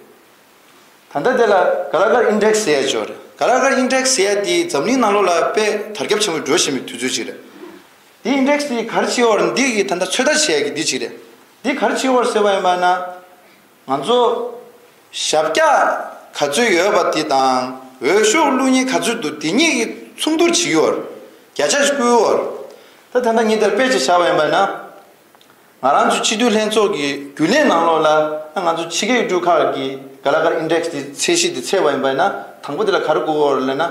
ད་ལྟ་དེ་ལ་ག་ལ་གར་ཨིན་ཌེག་སི་ཟེར་ཡ་ཅིག་ཡོད་རེད། ག་ལ་གར་ཨིན་ཌེག་སི་ཟེར་ཡ་དེ་འཛམ་གླིང་ནང་ལོགས་ལ་དཔེ་དར་ཁྱབ་ཆེན་པོ་འགྲོ་བཞིན་པའི་དུས་ཚོད་ཅིག་རེད། དེ་ཨིན་ཌེག་སི་དེ་ག་རེ་བྱེད་ཡོད་རེད། འདི་གི་ད་ལྟ་ཚོད་ལྟ་བྱེད་ཡ་གི་འདི་ཅིག་རེད། འདི་ག་རེ་བྱེད་ཡོད་རེད་ཟེར་བ་ཡིན་པ་ན། ང་ཚོ་ཞབས་བཀྱག་ག་ཚོད་ཡོད་པ་དེ་དང་འོས་ཤོག་བླུག་མཁན་ག་ཚོད་འདུག་དེ་གཉིས་ཀྱི་མཚུངས་བསྡུར་བྱེད་ཀྱི་ཡོད་རེད། བརྒྱ་ཆ་ཞིག་བཀོད་ཡོད་རེད། ད་ད་ལྟ་ངས་དེར་དཔེ་ཅིག་བཞག་པ་ཡིན་པ་ན། ང་རང་ཚོ་སྤྱི་འཐུས་ལྷན་ཚོགས་ཀྱི་རྒྱུན་ལས་ནང་ལོགས་ལ་ང་ཚོ་ཕྱི་རྒྱལ་ཡུལ་གྲུ་ཁག་གི་ག་ལ་གར་ཨིན་ཌེག་སི་དེ་ཚད་གཞི་དེ་ཚད་པ་ཡིན་པ་ཡིན་ན་དང་པོ་དེ་ལ་ག་རེ་དགོས་ཀྱི་ཡོད་རེད་ལབ་ན།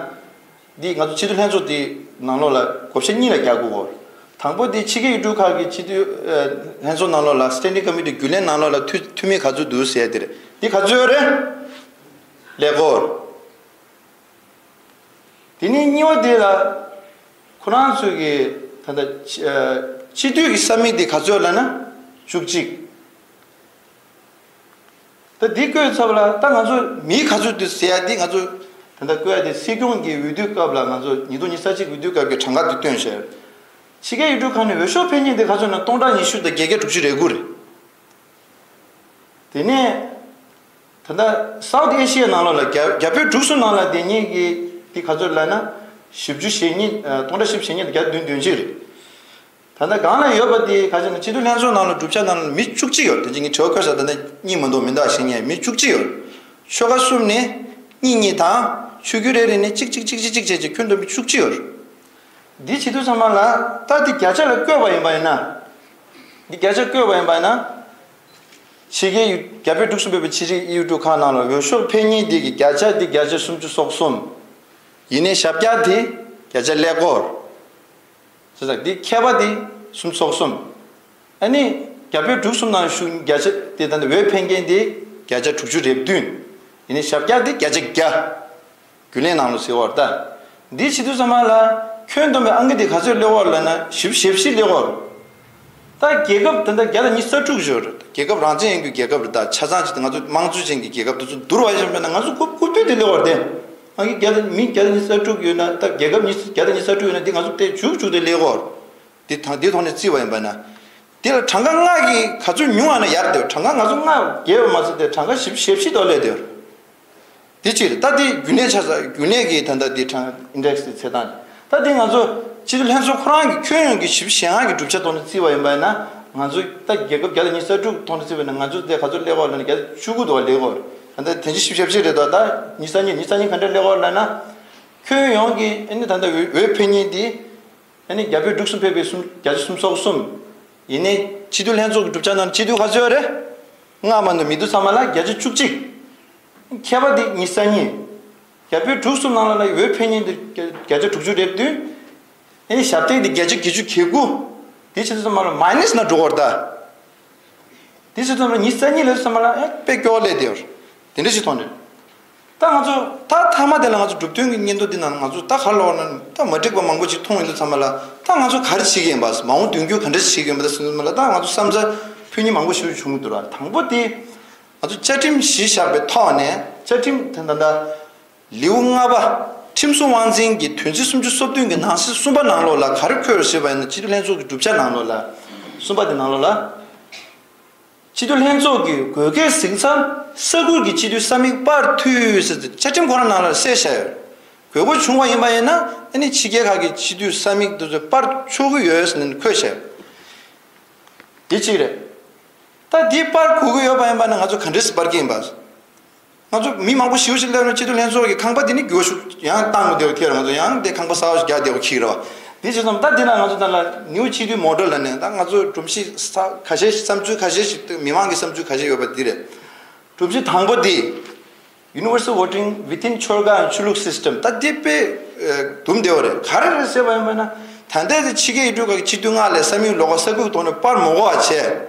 འདི་ང་ཚོ་སྤྱི་འཐུས་ལྷན་ཚོགས་དེ་ནང་ལོགས་ལ་བགོ་བཤའ་གཉིས་ལ་རྒྱག་དགོས་ཀྱི་ཡོད་རེད། དང་པོ་དེ་ཕྱི་རྒྱལ་ཡུལ་གྲུ་ཁག་གི་སྤྱི་འཐུས་ཨ་ལྷན་ཚོགས་ནང་ལོགས་ལ་སི་ཊེན་ཌིང་ཀོ་མི་ཊི་རྒྱུན་ལས་ནང་ལོགས་ལ་འཐུས་འཐུས་མི་ག་ཚོད་འདུག་ཟེར་ཡ་དེ་རེད། འདི་ག་ཚོད་ཡོད་རེད། ཀླད་ཀོར། དེ་ནས་གཉིས་པ་དེ་ལ་ཁོ་རང་ཚོའི་གི་ད་ལྟ་སྤྱི་ཨ་སྤྱི་འཐུས་ཀྱི་ས་མིག་དེ་ག་ཚོད་ལབ་ན་བཅུ་གཅིག་ད་འདི་བཀོད་ཚར་བ་ལ་ད་ང་ཚོ་མི་ག་ཚོད་འདུག་ཟེར་ཡ་དེ་ང་ཚོ་ད་ལྟ་བཀོད་ཡ་དེ་སྲིད་སྐྱོང་གི་འོས་བསྡུ་སྐབས་ལ་ང་ཚོ་ཉིས་སྟོང་ཉི་ཤུ་རྩ་གཅིག་འོས་བསྡུ་སྐབས་ཀྱི་གྲངས་ཀ་དེ་བཏོན་བཞག་ཕྱི་རྒྱལ་ཡུལ་གྲུ་ཁག་ནས་འོས་ཤོག་འཕེན་མཁན་དེ་ག་ཚོད་ན་སྟོང་ཕྲག་ཉི་ཤུ་དང་བརྒྱད་བརྒྱ་དྲུག་ཅུ་རེ་དགུ་རེད། དེ་ནས་ད་ལྟ་སའུ་ཐི་ཨེ་ཤི་ཡའི་ནང་ལོགས་ལ་རྒྱ་རྒྱ་བལ་འབྲུག་གསུམ་ནང་ལ་དེ་གཉིས་ཀྱི་དེ་ག་ཚོད་ལབ་ན་བཞི་བཅུ་ཞེ་གཉིས་ཨ་སྟོང་ཕྲག་བཞི་བཅུ་ཞེ་གཉིས་དང་བརྒྱ་བདུན་བདུན་ཅུ་རེད། ད་ལྟ་སྒང་ལ་ཡོད་པ་དེ་ག་ཚོད་ན་སྤྱི་འཐུས་ལྷན་ཚོགས་ནང་ལ་གྲུབ་ཆ་ནང་ལ་མི་བཅུ་གཅིག་ཡོད། དེ་ཅིག་ངས་དྲི་བ་བཀོད་ས་ད་ལྟ་གཉིས་མ་གཏོགས་མི་འདུག་ཤེས་ངེས་མི་བཅུ་གཅིག་ཡོད། ཆོལ་ཁ་གསུམ་ནས་གཉིས་གཉིས་དང་ཆོས་བརྒྱུད་རེ་རེ་ནས་གཅིག་གཅིག་གཅིག་གཅིག་བྱས་བྱས་ཁྱོན་བསྡོམས་མི་བཅུ་གཅིག་ཡོད། འདི་བྱེད་དུས་ཚང་མ་ལ་ད་འདི་བརྒྱ་ཆ་ལ་བཀོད་པ་ཡིན་པ་ཡིན་ན། འདི་བརྒྱ་ཆ་བཀོད་པ་ཡིན་པ་ཡིན་ན། ཕྱི་རྒྱལ་ཡུལ་རྒྱ་བལ་འབྲུག་གསུམ་པའི་ཕྱི་རྒྱལ་ཡུལ་གྲུ་ཁག་ནང་ལ་འོས་ཤོག་འཕེན་མཁན་འདི་གི་བརྒྱ་ཆ་འདི་བརྒྱ་ཆ་སུམ་ཅུ་སོ་གསུམ། ཡིན་ནའི་ཞབས་བཀྱག་འདི་བརྒྱ་ཆ་ཀླད་ཀོར། ཟེར། འདི་མཁས་པ་འདི་སུམ་ཚོགས་གསུམ། ཨ་ནི་རྒྱ་བོད་འབྲུག་གསུམ་ནང་ཞུགས་བརྒྱ་ཆ་དེ་ད་ནི་འོས་འཕེན་མཁན་དེ་བརྒྱ་ཆ་དྲུག་ཅུ་རེ་བདུན། ཡིན་ནའི་ཞབས་བཀྱག་དེ་བརྒྱ་ཆ་བརྒྱ། རྒྱུན་ལས་ནང་ལོགས་ཟེར་བ་རེད་ད། འདི་བྱེད་དུས་ཙམ་པ་ལ་ཁྱོན་བསྡོམས་པའི་ཨང་ཀི་དེ་ག་ཚོད་སླེབས་ཡོད་རེད་ལབ་ན་བཞི་བཅུ་ཞེ་བཞི་སླེབས་ཡོད་རེད། ད་རྒྱལ་ཁབ་ད་ལྟ་བརྒྱ་དང་ཉི་ཤུ་རྩ་དྲུག་ཡོད་རེད། རྒྱལ་ཁབ་རང་བཙན་ཡིན་རྒྱུ་རྒྱལ་ཁབ་རེད། ད་ཆ་ཚང་ཅིག་ང་ཚོ་དམངས་གཙོ་ཅན་གྱི་རྒྱལ་ཁབ་དེ་ཚོ་བསྡུར་བ་ཡིན་པ་ན་ང་ཚོ་ཀུ་ཀུ་པེ་དེ་སླེབས་ཡོད་རེད་དེ། ཨང་ཀི་བརྒྱ་དང་མི་བརྒྱ་དང་ཉི་ཤུ་རྩ་དྲུག་ཡོད་ན། ད་རྒྱལ་ཁབ་ཉི་ཤུ་བརྒྱ་དང་ཉི་ཤུ་རྩ་དྲུག་ཡོད་ན་འདི་ང་ཚོ་དེ་བཅུ་བཅུ་དེ་སླེབས་ཡོད་རེད། འདི་ཐང་འདི་ཐོག་ནས་བརྩིས་པ་ཡིན་པ་ན། དེ་ལ་གྲངས་ཀ་ལྔ་གི་ག་ཚོད་ཉུང་བ་ན་ཡག་དེ། གྲངས་ཀ་ང་ཚོ་ལྔ་བརྒལ་བ་མ་ཟད་དེ་གྲངས་ཀ་བཞི་བཅུ་ཞེ་བཞི་དེ་སླེབས་དེ། དེ་གཅིག་རེད། ད་དེ་རྒྱུན་ལས་ཆ་ཚང་རྒྱུན་ལས་ཀྱི་ད་ལྟ་དེ་གྲངས་ཨིན་ཌེག་སི་དེ་ཚད་སྟངས་རེད། ད་དེ་ང་ཚོ་སྤྱི་འཐུས་ལྷན་ཚོགས་ཁོ་རང་གི་ཁྱོན་ཡོངས་ཀྱི་བཞི་བཅུ་ཞེ་ལྔ་གི་གྲུབ་ཆ་ཐོག་ནས་བརྩིས་པ་ཡིན་པ་ཡིན་ན། ང་ཚོ་ད་རྒྱལ་ཁབ་བརྒྱ་དང་ཉི་ཤུ་རྩ་དྲུག་ཐོག་ནས་བརྩིས་པ་ཡིན་ན་ང་ཚོ་དེ་ག་ཚོད་སླེབས་ཡོད་ལབ་ན་བརྒྱ་ཆ་བཅུ་དགུ་དེ་སླེབས་ཡོད་རེད། ད་ལྟ་དེ་བཞི་བཅུ་ཞེ་བཞི་རེད་དོ། ད་ཉི་ཤུ་རྩ་གཉིས་ཉི་ཤུ་རྩ་གཉིས་ག་འདྲ་སླེབས་ཡོད་ལབ་ན། ཁྱོན་ཡོངས་ཀྱི་ཨ་ནི་ད་ལྟ་འོས་འོས་འཕེན་མཁན་དེ། ཨ་ནི་རྒྱ་བོད་འབྲུག་གསུམ་ཕེབས་པའི་གསུམ་བརྒྱ་ཆ་སུམ་ཚོགས་གསུམ། ཡིན་ནའི་སྤྱི་འཐུས་ལྷན་ཚོགས་ཀྱི་གྲུབ་ཆ་ནང་སྤྱི་འཐུས་ག་ཚོད་ཡོད་རེད། ལྔ་མ་གཏོགས་མི་འདུག་ཚང་མ་ལ་བརྒྱ་ཆ་བཅུ་གཅིག། མཁས་པ་དེ་ཉི་ཤུ་རྩ་གཉིས། རྒྱ་བོད་འབྲུག་གསུམ་ནང་ལ་ལ་འོས་འཕེན་མཁན་དེ་བརྒྱ་ཆ་དྲུག་ཅུ་རེ་བདུན། ཨ་ནི་ཞབས་སྟེགས་དེ་བརྒྱ་ཆ་བརྒྱད་ཅུ་གྱ་དགུ། དེ་བྱས་ཙང་ཚང་མ་ལ་མའི་ནས་ནང་འགྲོ་བར་གདའ། དེ་ཚོ་ཚང་མ་ཉི་ཤུ་རྩ་གཉིས་ལ་ཚང་མ་ལ་ཨེ་དཔེ་སྐྱོ་བ་སླེབས་བསྡད་ཡོད་རེད། དེ་འདྲ་ཞིག་མཐོང་རེད། ད་ང་ཚོ་ད་མཐའ་མ་དེ་ལ་ང་ཚོ་གྲུབ་དོན་གྱི་སྙན་ཐོ་འདི་ནང་ང་ཚོ་ད་ག་ལོག་ན་ད་མ་འགྲིག་པ་མང་པོ་ཞིག་མཐོང་ཡོང་དུས་ཚང་མ་ལ། ད་ང་ཚོ་ག་རེ་བྱེད་ཀྱི་ཡིན་པ། མ་འོངས་མདུན་སྐྱོད་ག་འདྲ་བྱེད་ཀྱི་ཡིན་པ། ད་སོང་ཚང་མ་ལ་ད་ང་ཚོ་བསམ་ཚུལ་ཕུལ་མཁན་མང་པོ་ཞིག་བྱུང་གི་འདུག་ར། དང་པོ་དེ་ང་ཚོ་བཅའ་ཁྲིམས་གཞི་བཞག་པའི་ཐོག་ནས་བཅའ་ཁྲིམས་དེ་ད་ལྟ་ལེའུ་ལྔ་པ། ཁྲིམས་སྲུང་དབང་འཛིན་གྱི་དོན་ཚན་སུམ་ཅུ་སོ་བདུན་གྱི་ནང་གསེས་གསུམ་པ་ནང་ལོགས་ལ་ག་རེ་འཁོད་ཡོད་ཟེར་བ་ཡིན་ན། སྤྱི་འཐུས་ལྷན་ཚོགས་ཀྱི་གྲུབ་ཆ་ནང་ལོགས་ལ། གསུམ་པ་དེ་ནང་ལོགས་ལ། སྤྱི་འཐུས་ལྷན་ཚོགས་ཀྱི་དགོས་གལ་གཟིགས་མཚམས་ས་ཁུལ་གྱི་སྤྱི་འཐུས་ས་མིག་སྤར་འཐུས་ཟེར་ཏེ་བཅའ་ཁྲིམས་ཁོ་རང་ནང་ལ་གསལ་བཞག་ཡོད། དགོས་མཁོ་བྱུང་བ་ཡིན་པ་ཡིན་ན་ཨ་ནི་ཕྱི་རྒྱལ་ཁག་གི་སྤྱི་འཐུས་ས་མིག་དེ་ཚོ་སྤར་ཆོག་གི་ཡོད་ཟེར་ནས་འཁོད་བཞག་ཡོད། དེ་གཅིག་རེད། ད་འདི་སྤར་དགོས་ཀྱི་ཡོད་པ་ཡིན་པ་ན་ང་ཚོ་ག་འདྲས་སེ་སྤར་གྱི་ཡིན་པ། ང་ཚོ་མི་མང་པོ་ཞེ་པོ་ཞིག་སླེབས་ན་སྤྱི་འཐུས་ལྷན་ཚོགས་ཀྱི་ཁང་པ་འདི་ནི་འགྱུར་བ་ཤུགས་ཡང་བཏང་དགོས་བསྡད་པ་ཁྱེད་རང་ཚོ་ཡང་དེ་ཁང་པ་གསར་པ་ཞིག་རྒྱག་བསྡད་པ་ཁྱེད་རེད་བ། འདི་བྱས་ཙང་ད་འདི་ན་ང་ཚོ་ད་ལ་ནིའུ་སྤྱི་འཐུས་མོ་ཌེལ་ལ་ནས་ད་ང་ཚོ་སྒྲོམ་གཞི་ས་ཁ་ཤས་ཤིག་བསམ་ཚུལ་ཁ་ཤས་ཤིག་མི་མང་གི་བསམ་ཚུལ་ཁ་ཤས་ཡོད་པ་འདི་རེད། སྒྲོམ་གཞི་དང་པོ་འདི། Universal voting within ཆོལ་ཁ་and ཆོས་ལུགས་སི་སི་ཊེམ། ད་འདི་དཔེ་ཨ་དུམ་བདེ་བ་རེད། ག་རེ་རེད་ཟེར་བ་ཡིན་པ་ན། ད་ལྟ་དེ་ཕྱི་རྒྱལ་ཡུལ་གྲུ་ཁག་གི་སྤྱི་འཐུས་ལྔ་ལས་ས་མིག་ལོགས་ཀ་ས་ཁུལ་ཐོག་ནས་སྤར་མ་དགོས་པ་བྱས།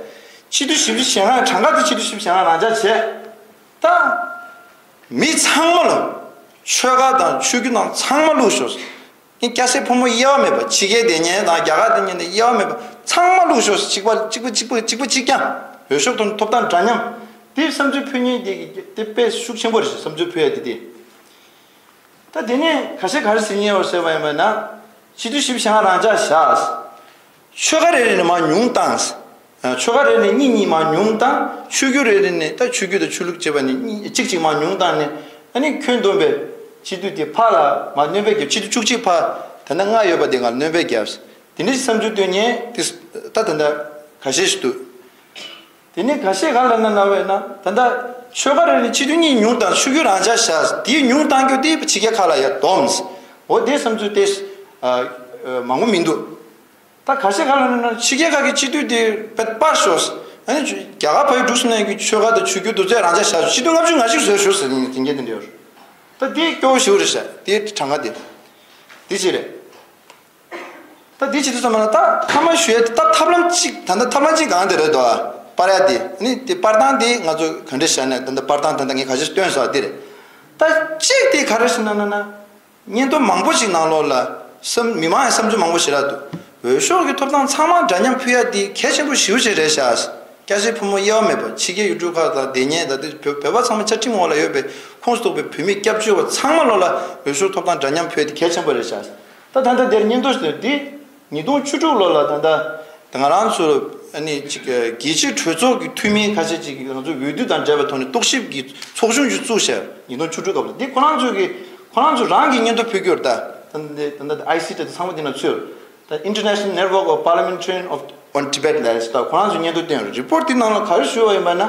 སྤྱི་འཐུས་བཞི་བཅུ་ཞེ་ལྔ་གྲངས་ཀ་དེ་སྤྱི་འཐུས་བཞི་བཅུ་ཞེ་ལྔ་རང་འཇགས་བྱས། ད་མི་ཚང་མ་ལ་ཆོལ་ཁ་དང་ཆོས་བརྒྱུད་དང་ཚང་མ་བླུགས་ཤོག། ཨིན་སྐྱ་སེར་ཕོ་མོ་དབྱེ་བ་མེད་པ། ཕྱི་རྒྱལ་སྡོད་མཁན་དང་རྒྱ་གར་སྡོད་མཁན་དང་དབྱེ་བ་མེད་པ་ཚང་མ་བླུགས་ཤོག། གཅིག་པ་གཅིག་པ་གཅིག་པ་གཅིག་པ་གཅིག་རྐྱང་། འོས་ཤོག་ཐོབ་ཐོབ་ཐང་འདྲ་མཉམ། དེ་བསམ་ཚུལ་ཕུལ་མཁན་དེ་དེ་དཔེ་ཤུགས་ཆེན་པོ་རེད་ཤག། བསམ་ཚུལ་ཕུལ་ཡ་དེ་དེ། ད་དེ་ནས་ཁ་ཤས་ག་རེ་ཟེར་མཁན་ཡོད་ཟེར་བ་ཡིན་པ་ན། སྤྱི་འཐུས་བཞི་བཅུ་ཞེ་ལྔ་རང་འཇགས་བཞག། ཆོལ་ཁ་རེ་རེ་ནས་མར་ཉུང་བཏང་། ཆོལ་ཁ་རེ་ནས་གཉིས་གཉིས་མར་ཉུང་བཏང་། ཆོས་བརྒྱུད་རེ་རེ་ནས་ད་ཆོས་བརྒྱུད་དང་ཆོས་ལུགས་བཅས་པ་ནས་གཉིས་གཅིག་གཅིག་མར་ཉུང་བཏང་ནས། ཨ་ནི་ཁྱོན་བསྡོམས་པའི་སྤྱི་འཐུས་དེ་ཕར་ལ་མར་སྣོན་པ་བརྒྱབ། སྤྱི་འཐུས་བཅུ་གཅིག་ཕར་ད་ལྟ་ལྔ་ཡོད་པ་དེ་སྒང་ལ་སྣོན་པ་བརྒྱབ། དེ་འདྲ་ཞིག་བསམ་ཚུལ་བཏོན་མཁན་དེ་ད་ད་ལྟ་ཁ་ཤས་ཤིག་འདུག། དེ་ནས་ཁ་ཤས་ག་ལབ་ན་ལབ་པ་ཡིན་ན། ད་ལྟ་ཆོལ་ཁ་རེ་རེ་ནས་སྤྱི་འཐུས་གཉིས་ཉུང་བཏང་། ཆོས་བརྒྱུད་རང་འཇགས་བཞག། དེའི་ཉུང་བཏང་རྒྱུ་དེ་ཕྱི་རྒྱལ་ཁག་ལ་ཡར་བསྡོམས། འོ་དེ་བསམ་ཚུལ་དེ་ཨ་ཨ་མང་པོ་མི་འདུག། ད་ཁ་ཤས་ག་ལབ་ན་ཕྱི་རྒྱལ་ཁག་གི་སྤྱི་འཐུས་དེ་དཔེ་སྤར་ཤོག། ཨ་ནི་རྒྱ་གར་ཕ་ཡུལ་འབྲུག་གསུམ་ནང་གི་ཆོལ་ཁ་དང་ཆོས་བརྒྱུད་དེ་ཚོ་རང་འཇགས་བཞག། སྤྱི་འཐུས་ལྔ་བཅུ་ང་བཞི་བཟོས་ཤོག་ཟེར་ནས་དེ་འགན་དེ་འདྲ་ཡོད་རེད། ད་དེ་སྐྱོ་བོ་ཞེ་པོ་རེད་ཤག། དེ་གྲངས་ཀ་དེ་དེ་ཅི་རེད། ད་འདི་བྱེད་དུས་ཙམ་པ་ལ་ད་མཐའ་མ་ཞུ་ཡ་དེ་ད་ཐབས་ལམ་གཅིག། ད་ལྟ་ཐབས་ལམ་གཅིག་སྒང་དེ་རེད་དོ། སྤར་ཡ་དེ། ནི་དེ་སྤར་སྟངས་དེ་ང་ཚོ་ག་འདྲ་བྱས་ན། ད་ལྟ་སྤར་སྟངས་ད་ལྟ་ངས་ག་ཚོད་སྟོན་སོང་དེ་རེད། ད་གཅིག་དེ་ག་རེ་ཞིག་ན་ན་ན། སྙན་ཐོ་མང་པོ་ཞིག་ནང་ལོགས་ལ་བསམ་མི་མང་ཡང་བསམ་ཚུལ་མང་པོ་ཞིག་རག་འདུག། འོས་ཤོག་གི་ཐོབ་ཐང་ཚང་མ་འདྲ་མཉམ་ཕུལ་ཡ་དེ་གལ་ཆེན་པོ་ཞེ་པོ་ཅིག་རེད་ཤག། སྐྱ་སེར་ཕོ་མོ་དབྱེ་བ་མེད་པ། ཕྱི་རྒྱལ་ཡུལ་གྲུ་ཁག་ལ་སྡོད་མཁན་ད་ལྟ་བོད་བོད་པ་ཚང་མ་བཅའ་ཁྲིམས་འོག་ལ་ཡོད་པའི་ཁོངས་སུ་གཏོགས་པའི་བོད་མི་སྐྱབས་བཅོལ་བ་ཚང་མ་ལོགས་ལ་འོས་ཤོག་ཐོབ་ཐང་འདྲ་མཉམ་ཕུལ་ཏེ་གལ་ཆེན་པོ་རེད་ཤག། ད་ད་ལྟ་དེར་སྙན་ཐོ་ཞིག་འདི་ཉིས་སྟོང་བཅུ་དྲུག་ལོ་ལ་ད་ལྟ་ང་རང་ཚོ་ཨ་ནི་ཅིག་རྒྱལ་སྤྱིའི་གྲོས་ཚོགས་ཀྱི་འཐུས་མི་ཁ་ཤས་ཅིག་གིས་ང་ཚོ་འོས་བསྡུ་དང་འབྲེལ་བའི་ཐོག་ནས་རྟོག་ཞིབ་ཀྱི་ཚོགས་ཆུང་ཞིག་བཙུགས་ཤག། ཉིས་སྟོང་བཅུ་དྲུག་སྐབས་ལ། འདི་ཁོ་རང་ཚོ་གི་ཁོ་རང་ཚོ་རང་གི་སྙན་ཐོ་ཕུལ་རྒྱུ་རེད། ད་ད་ད་ད་ཨའི་སི་ཊི་དང་ཚང་མ་འདི་ན་ཚུད། ད་International Network of Parliamentarians of on Tibet ལབ་ཡ་ཞིག་ད་ཁོ་རང་ཚོས་སྙན་ཐོ་བཏོན་ཡོད་རེད། རི་པོར་ཊི་འདི་ནང་ལ་ག་རེ་ཞུས་པ་ཡིན་པ་ན།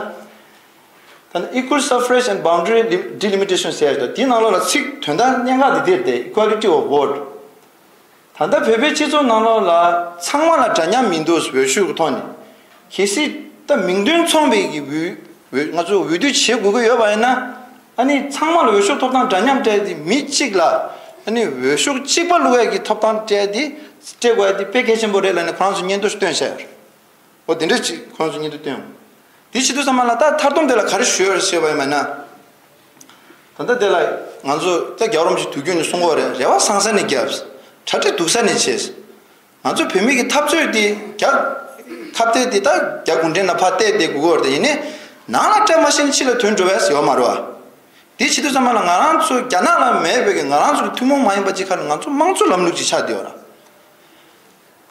ད་ནི་Equal Suffrage and Boundary Delimitation ཟེར་ཡ་ཞིག་ད་འདི་ནང་ལོགས་ལ་ཚིག་དོན་དག་གནད་འགག་འདི་འདིར་ཏེ་Equality of Vote། ད་ལྟ་བོད་པའི་སྤྱི་ཚོགས་ནང་ལོགས་ལ་ཚང་མ་ལ་འདྲ་མཉམ་མི་འདུག་འོས་ཤོག་གི་ཐོག་ནས། གལ་སྲིད་ད་མིང་དོན་མཚུངས་པའི་གི་འོས་འོས་ང་ཚོ་འོས་བསྡུ་བྱེད་དགོས་ཀྱི་ཡོད་པ་ཡིན་ན། ཨ་ནི་ཚང་མ་ལ་འོས་ཤོག་ཐོབ་ཐང་འདྲ་མཉམ་སྤྲད་དེ་མི་གཅིག་ལ་ ཨ་ནི་འོས་ཤོག་གཅིག་པ་བླུག་ཡག་གི་ཐོབ་ཐང་སྤྲད་དེ་སྤྲད་དགོས་ཡག་དེ་དཔེ་གལ་ཆེན་པོ་རེད་ལབ་ནས་ཁོ་རང་ཚོ་སྙན་ཐོ་ཞིག་བཏོན་བཞག་ཡོད་རེད། འོ་དེ་འདྲ་ཅིག་ཁོ་རང་ཚོ་སྙན་ཐོ་བཏོན་ཡོད། དེ་བྱེད་དུས་ཙམ་པ་ལ་ད་མཐར་སྡོམ་དེ་ལ་ག་རེ་ཞུ་ཡོད་རེད་ཞུས་པ་ཡིན་པ་ན། ད་ལྟ་དེ་ལ་ང་ཚོ་ད་རྒྱལ་བ་རིན་པོ་ཆེ་དུས་རྒྱུན་ནས་གསུང་གི་ཡོད་རེད། རེ་བ་བཟང་ས་ནས་བརྒྱབ། གྲ་སྒྲིག་སྡུག་ས་ནས་བྱས། ང་ཚོ་བོད་མི་གི་འཐབ་རྩོད་དེ་རྒྱ་ཁ་གཏད་དེ་ད་རྒྱ་གུང་ཁྲན་ལ་ཕར་གཏད་དེ་དགོས་ཀྱི་ཡོད་རེད། ཡིན་ནའི་ནང་ལ་སྤྲད་མ་ཤེས་ན་ཕྱི་ལ་ཐོན་འགྲོ་བས་ཡོད་མ་རེད་བ། དེ་བྱེད་དུས་ཙམ་པ་ལ་ང་རང་ཚོ་རྒྱ་ནག་ལ་མེད་པའི་གི་ང་རང་ཚོ་གི་ཐུན་མོང་མ་ཡིན་པ་ཅིག་ཁ་ལ་ང་ཚོ་དམངས་གཙོ་ལམ་ལུགས་ཅིག་ཆགས་བསྡད་ཡོད་ར།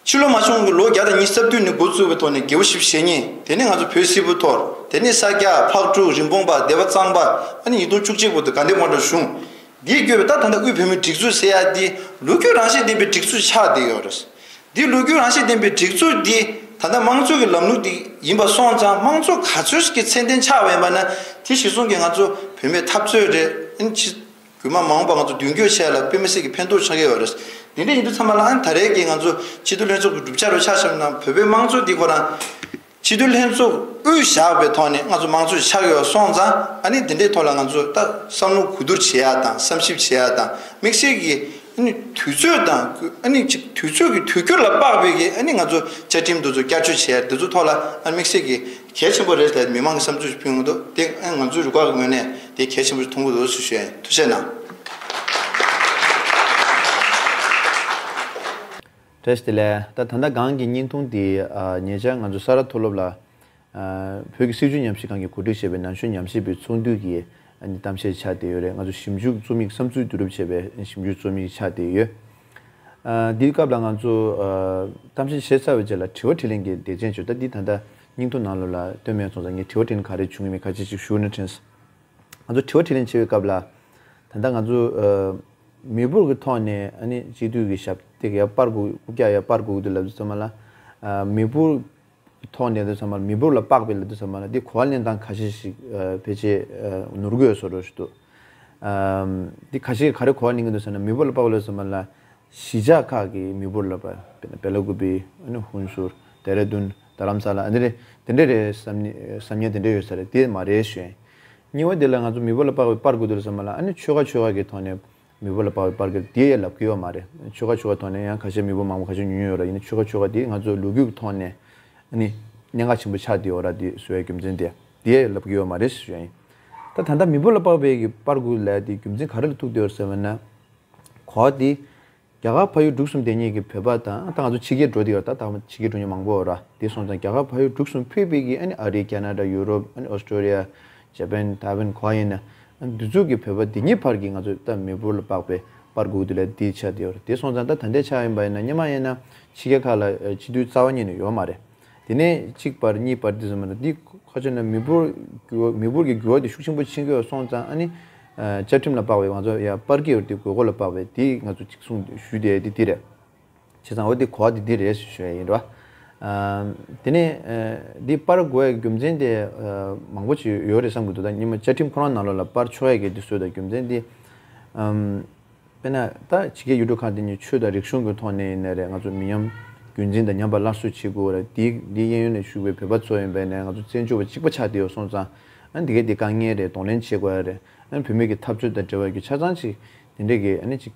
ཕྱི་ལོ་མ་བྱུང་གི་ལོ་བརྒྱ་དང་ཉི་ཤུ་རྩ་བདུན་ནས་འགོ་བཙུགས་པའི་ཐོག་ནས་རྒྱལ་པོ་ཞེ་གཉིས། དེ་ནས་ང་ཚོ་བོད་སིལ་བུ་ཐོར། དེ་ནས་ས་སྐྱ་ཕག་གྲུ་རིན་སྤུངས་པ་སྡེ་པ་གཙང་པ། ཨ་ནི་ཉིས་སྟོང་བཅུ་གཅིག་བར་དུ་དགའ་ལྡན་དབང་གྲགས་གཞུང་། འདིའི་བརྒྱུད་པའི་ད་ད་ལྟ་དབུས་བོད་མིའི་སྒྲིག་འཛུགས་ཟེར་ཡ་འདི་ལོ་རྒྱུས་རང་བཞིན་ལྡན་པའི་སྒྲིག་འཛུགས་ཆགས་བསྡད་ཡོད་རེད། འདི་ལོ་རྒྱུས་རང་བཞིན་ལྡན་པའི་སྒྲིག་འཛུགས་འདི་ད་ལྟ་དམངས་གཙོ་གི་ལམ་ལུགས་འདི་ཡིན་པ་སོང་ཙང་། དམངས་གཙོ་ག་ཚོད་ཀྱི་ཚད་ལྡན་ཆགས་པ་ཡིན་པ་ན། དེ་གཞིར་བཟུང་གིས་ང་ཚོ་བོད་མིའི་འཐབ་རྩོད་རེད། ཨ་ནི་ཕྱི་རྒྱུད་མང་མ་འོངས་པ་ང་ཚོ་མདུན་སྐྱོད་བྱེད་ཡ་ལ་དཔེ་མི་སྲིད་ཀྱི་ཕན་ཐོགས་ཆགས་ཀྱི་ཡོད་རེད། འདི་འདྲ་ཡིན་དུས་ཙམ་པ་ལ། ཨ་ནི་ད་རེས་ཀྱི་ང་ཚོ་སྤྱི་འཐུས་ལྷན་ཚོགས་ཀྱི་གྲུབ་ཆ་རུ་ཆ་བཞག་ན། བོད་པའི་དམངས་གཙོ་འདི་ཁོ་རང་སྤྱི་འཐུས་ལྷན་ཚོགས་དབུས་བཞག་པའི་ཐོག་ནས་ང་ཚོ་དམངས་གཙོ་ཆགས་ཡོད་སོང་ཙང་། ཨ་ནི་འདི་འདྲའི་ཐོག་ལ་ང་ཚོ་ད་བསམ་བློ་གོ་བསྡུར་བྱེད་ཡ་དང་། བསམ་ཞིབ་བྱེད་ཡ་དང་། དམིགས་བསལ་གྱི་ཨ་ནི་དུས་ཚོད་དང་། ཨ་ནི་ཅིག་དུས་ཚོད་ཀྱི་དུས་འགྱུར་ལ་དཔག་པའི་གི་ཨ་ནི་ང་ཚོ་བཅའ་ཁྲིམས་འདི་ཚོ་བསྐྱར་བཅོས་བྱེད་ཡ་འདི་ཚོ་ཐོག་ལ། ཨ་ནི་དམིགས་བསལ་གྱི་གལ་ཆེན་པོ་རེད་ལབ་མི་མང་གི་བསམ་ཚུལ་ཞིག་ཕུལ་ཡོང་གི་འདུག་དེ་ཨ་ནི་ང་ཚོའི་རུ་ཁག་གི་ངོས་ནས་དེ་གལ་ཆེན་པོ་ཞིག་མཐོང་གི་འདུག་ཞེས་ཞུ་ཡ་ཡིན། ཐུགས་རྗེ་གནང་། བཀྲ་ཤིས་བདེ་ལེགས། ད་ད་ལྟ་སྒང་གི་བརྙན་ཐུང་འདི་ཨ་ཉེ་ཆར་ང་ཚོ་ས་རཱ་མཐོ་སློབ་ལ་ཨ་བོད་ཀྱི་སྲིད་བྱུས་ཉམས་ཞིབ་ཁང་གིས་གོ་སྒྲིག་བྱས་པའི་ན་གཞོན་ཉམས་ཞིབ་པའི་ཚོགས་འདུ་གི་ཨ་ནི་གཏམ་བཤད་ཆགས་བསྡད་ཡོད་རེད། ང་ཚོ་ཞིབ་འཇུག་རྩོམ་ཡིག་བསམ་ཚུལ་བསྡུ་རུབ་བྱས་པའི་ཞིབ་འཇུག་རྩོམ་ཡིག་ཆགས་བསྡད་ཡོད། ཨ་འདིའི་སྐབས་ལ་ང་ཚོ་ཨ་གཏམ་བཤད་བྱས་ཚར་བའི་རྗེས་ལ་དྲི་བ་དྲིས་ལན་གྱི་སྡེ་ཚན་བྱོས། ད་འདི་ད་ལྟ་བརྙན་ཐུང་ནང་ལོགས་ལ་སྟོན་མེད་སོང་ཙང་། ངས་དྲི་བ་དྲིས་ལན་ག་རེ་བྱུང་ཡོད་མེད་ཁ་ཤས་ཤིག་ཞུ་ན་དྲན་སོང་། ང་ཚོ་དྲི་བ་དྲིས་ལན་བྱེད་པའི་སྐབས་ལ། ད་ལྟ་ང་ཚོ་ཨ་མི་འབོར་གྱི་ཐོག་ནས་ཨ་ནི་སྤྱི་འཐུས་ཀྱི་ཞབས་སྟེགས་ཡར་སྤར་དགོས། རྐུབ་བཀྱག་ཡར་སྤར་དགོས་ཀྱི་འདུག་ལབ་དུས་ཙམ་པ་ལ། ཨ་མི་འབོར་གྱི་ཐོག་ནས་ལབ་དུས་ཙམ་པ་ལ། མི་འབོར་ལ་དཔག་པའི་ལབ་དུས་ཙམ་པ་ལ། འདི་གོ་བ་ལེན་སྟངས་ཁ་ཤས་ཤིག་ཨ་ཕལ་ཆེར་ཨ་ནོར་གྱི་ཡོད་བཟོ་འདྲ་ཞིག་འདུག་ཨ་འདི་ཁ་ཤས་ག་རེ་གོ་བ་ལེན་གྱི་འདུག་ཟེར་ན། མི་འབོར་ལ་དཔག་པ་ལབ་དུས་ཙམ་པ་ལ། གཞིས་ཆགས་ཁག་གི་མི་འབོར་ལ་དཔག་པ། དཔེར་ན་བེ་ལ་ཀུ་པེ། ཨ་ནི་ཧུན་སུར། ལྡེ་ར་ལྡུན། རྡ་རམ་ས་ལ། ཨ་འདི་རེད། དེ་འདྲ་རེད་བསམ་ཉེ་བསམ་ཉེ་དེ་འདྲ་ཡོད་ས་རེད། དེ་མ་རེད་ཞུ་ཡིན། གཉིས་པ་དེ་ལ་ང་ཚོ་མི་འབོར་ལ་དཔག་པའི་སྤར་དགོས་འདུག་ལབ་ཙམ་པ་ལ། ཨ་ནི་ཆོལ་ཁ་ཆོལ་ཁ་གི་ཐོག་ནས་མི་འབོར་ལ་དཔག་པའི་སྤར་དགོས་དེ་ཡང་ལབ་ཀྱི་ཡོད་མ་རེད། ཆོལ་ཁ་ཆོལ་ཁ་ཐོག་ནས་ཡང་ཁ་ཤས་མི་འབོར་མང་པོ་ཁ་ཤས་ཉུང་ཉུང་ཡོད་ར། ཡིན་ན་ཆོལ་ཁ་ཆོལ་ཁ་དེ་ང་ཚོ་ལོ་རྒྱུས་ཀྱི་ཐོག་ནས་ཨ་ནི་གནད་འགག་ཆེན་པོ་ཆགས་བསྡད་ཡོད་ར། དེ་བཟོ་བའི་རྒྱུ་མཚན་དེ་དེ་ཡང་ལབ་ཀྱི་ཡོད་མ་རེད་ཞུ་ཡ་ཡིན། ད་ད་ལྟ་མི་འབོར་ལ་དཔག་པའི་གི་སྤར་དགོས་ལབ་དེ་རྒྱུ་མཚན་ག་རེ་ལ་ཐུག་བསྡད་ཡོད་ཟེར་བ་ན། གོ་བ་དེ། རྒྱ་གར་ཕ་ཡུལ་འབྲུག་གསུམ་བསྡད་མཁན་གྱི་བོད་པ་དང་། ད་ང་ཚོ་ཕྱི་རྒྱལ་འགྲོ་བསྡད་ཡོད་ར། ད་ད་ཕྱི་རྒྱལ་འགྲོ་མཁན་མང་པོ་ཡོད་ར། དེ་སོང་ཙང་རྒྱ་གར་ཕ་ཡུལ་འབྲུག་གསུམ་ཕུད་པའི་གི་ཨ་ནི་ཨ་རི། ཁེ་ན་ཌ། ཡུ་རོབ། ཨ་ནི་ཨོ་སི་ཀྲོ་ལི་ཡ། ཇ་པན། ཐའེ་ཝན། གོ་བ་ཡིན་ན། ཨ་ནི་འདི་ཚོ་གི་བོད་པ་འདི་གཉིས་བར་གྱི་ང་ཚོ་ད་མི་འབོར་ལ་དཔག་པའི་སྤར་དགོས་འདུག་ལབ་འདི་ཆགས་བསྡད་ཡོད་ར། དེ་སོང་ཙང་ད་ད་ལྟའི་ཆ་ཡིན་པ་ཡིན་ན། སྔོན་མ་ཡིན་ན་ཕྱི་རྒྱལ་ཁག་ལ་ཨ་སྤྱི་འཐུས་རྩ་བ་ཉིད་ནས་ཡོད་མ་རེད། དེ་ནས་གཅིག་སྤར་གཉིས་སྤར་དེ་ཚོ་མ་རེད། འདི་ཁ་ཆེ་ན་མི་འབོར་འགྱུར་བ། མི་འབོར་གྱི་འགྱུར་བ་དེ་ཤུགས་ཆེན་པོ་ཕྱིན་གྱི་ཡོད་སོང་ཙང་། ཨ་ནི་ཨ་བཅའ་ཁྲིམས་ལ་དཔག་པའི་ང་ཚོ་ཡར་སྤར་གྱི་ཡོད་རེད། དེ་དགོས་མཁོ་ལ་དཔག་པའི་དེ་ང་ཚོ་གཅིག་གསུངས་ཞུས་དེ་དེ་དེ་རེད། བྱས་ཙང་འོ་དེ་གོ་བ་དེ་འདི་རེད་ཞུ་ཞུ་ཡ་ཡིན་ར། ཨ་དེ་ནས་ཨ་འདི་སྤར་དགོས་ཡ་རྒྱུ་མཚན་དེ་ཨ་མང་པོ་ཅིག་ཡོད་རེད་བསམ་གྱི་འདུག་ད་སྔོན་མ་བཅའ་ཁྲིམས་ཁོ་རང་ནང་ལོགས་ལ་སྤར་ཆོག་ཡ་གི་དེ་བཟོས། ད་རྒྱུ་མཚན་དེ་ཨམ། དཔེར་ན་ད་ཕྱི་རྒྱལ་ཡུལ་གྲུ་ཁག་དེ་ནས་ཆོས་དང་རིག་གཞུང་གི་ཐོག་ནས་ཡིན་ན་རེད། ང་ཚོ་མི་ཉམས་རྒྱུན་འཛིན་དང་ཉམས་པ་སླར་གསོ་བྱེད་དགོས་རེད། དེ་འདི་གཡས་གཡོན་ནས་བཞུགས་པའི་བོད་པ་ཚོ་ཡིན་པ་ཡིན་ན་ང་ཚོ་བཙན་བྱོལ་བ་གཅིག་པ་ཆགས་བསྡད་ཡོད་སོང་ཙང་། ཨ་འདི་གའི་དེ་དཀའ་ངལ་རེད། གདོང་ལེན་བྱེད་དགོས་ཡ་རེད། ཨ་བོད་མི་གི་འཐབ་རྩོད་དང་འབྲེལ་བ་གི་ཆ་ཚང་ཅིག་དེ་འདྲས་ཀྱི་ཨ་ནི་ཅིག་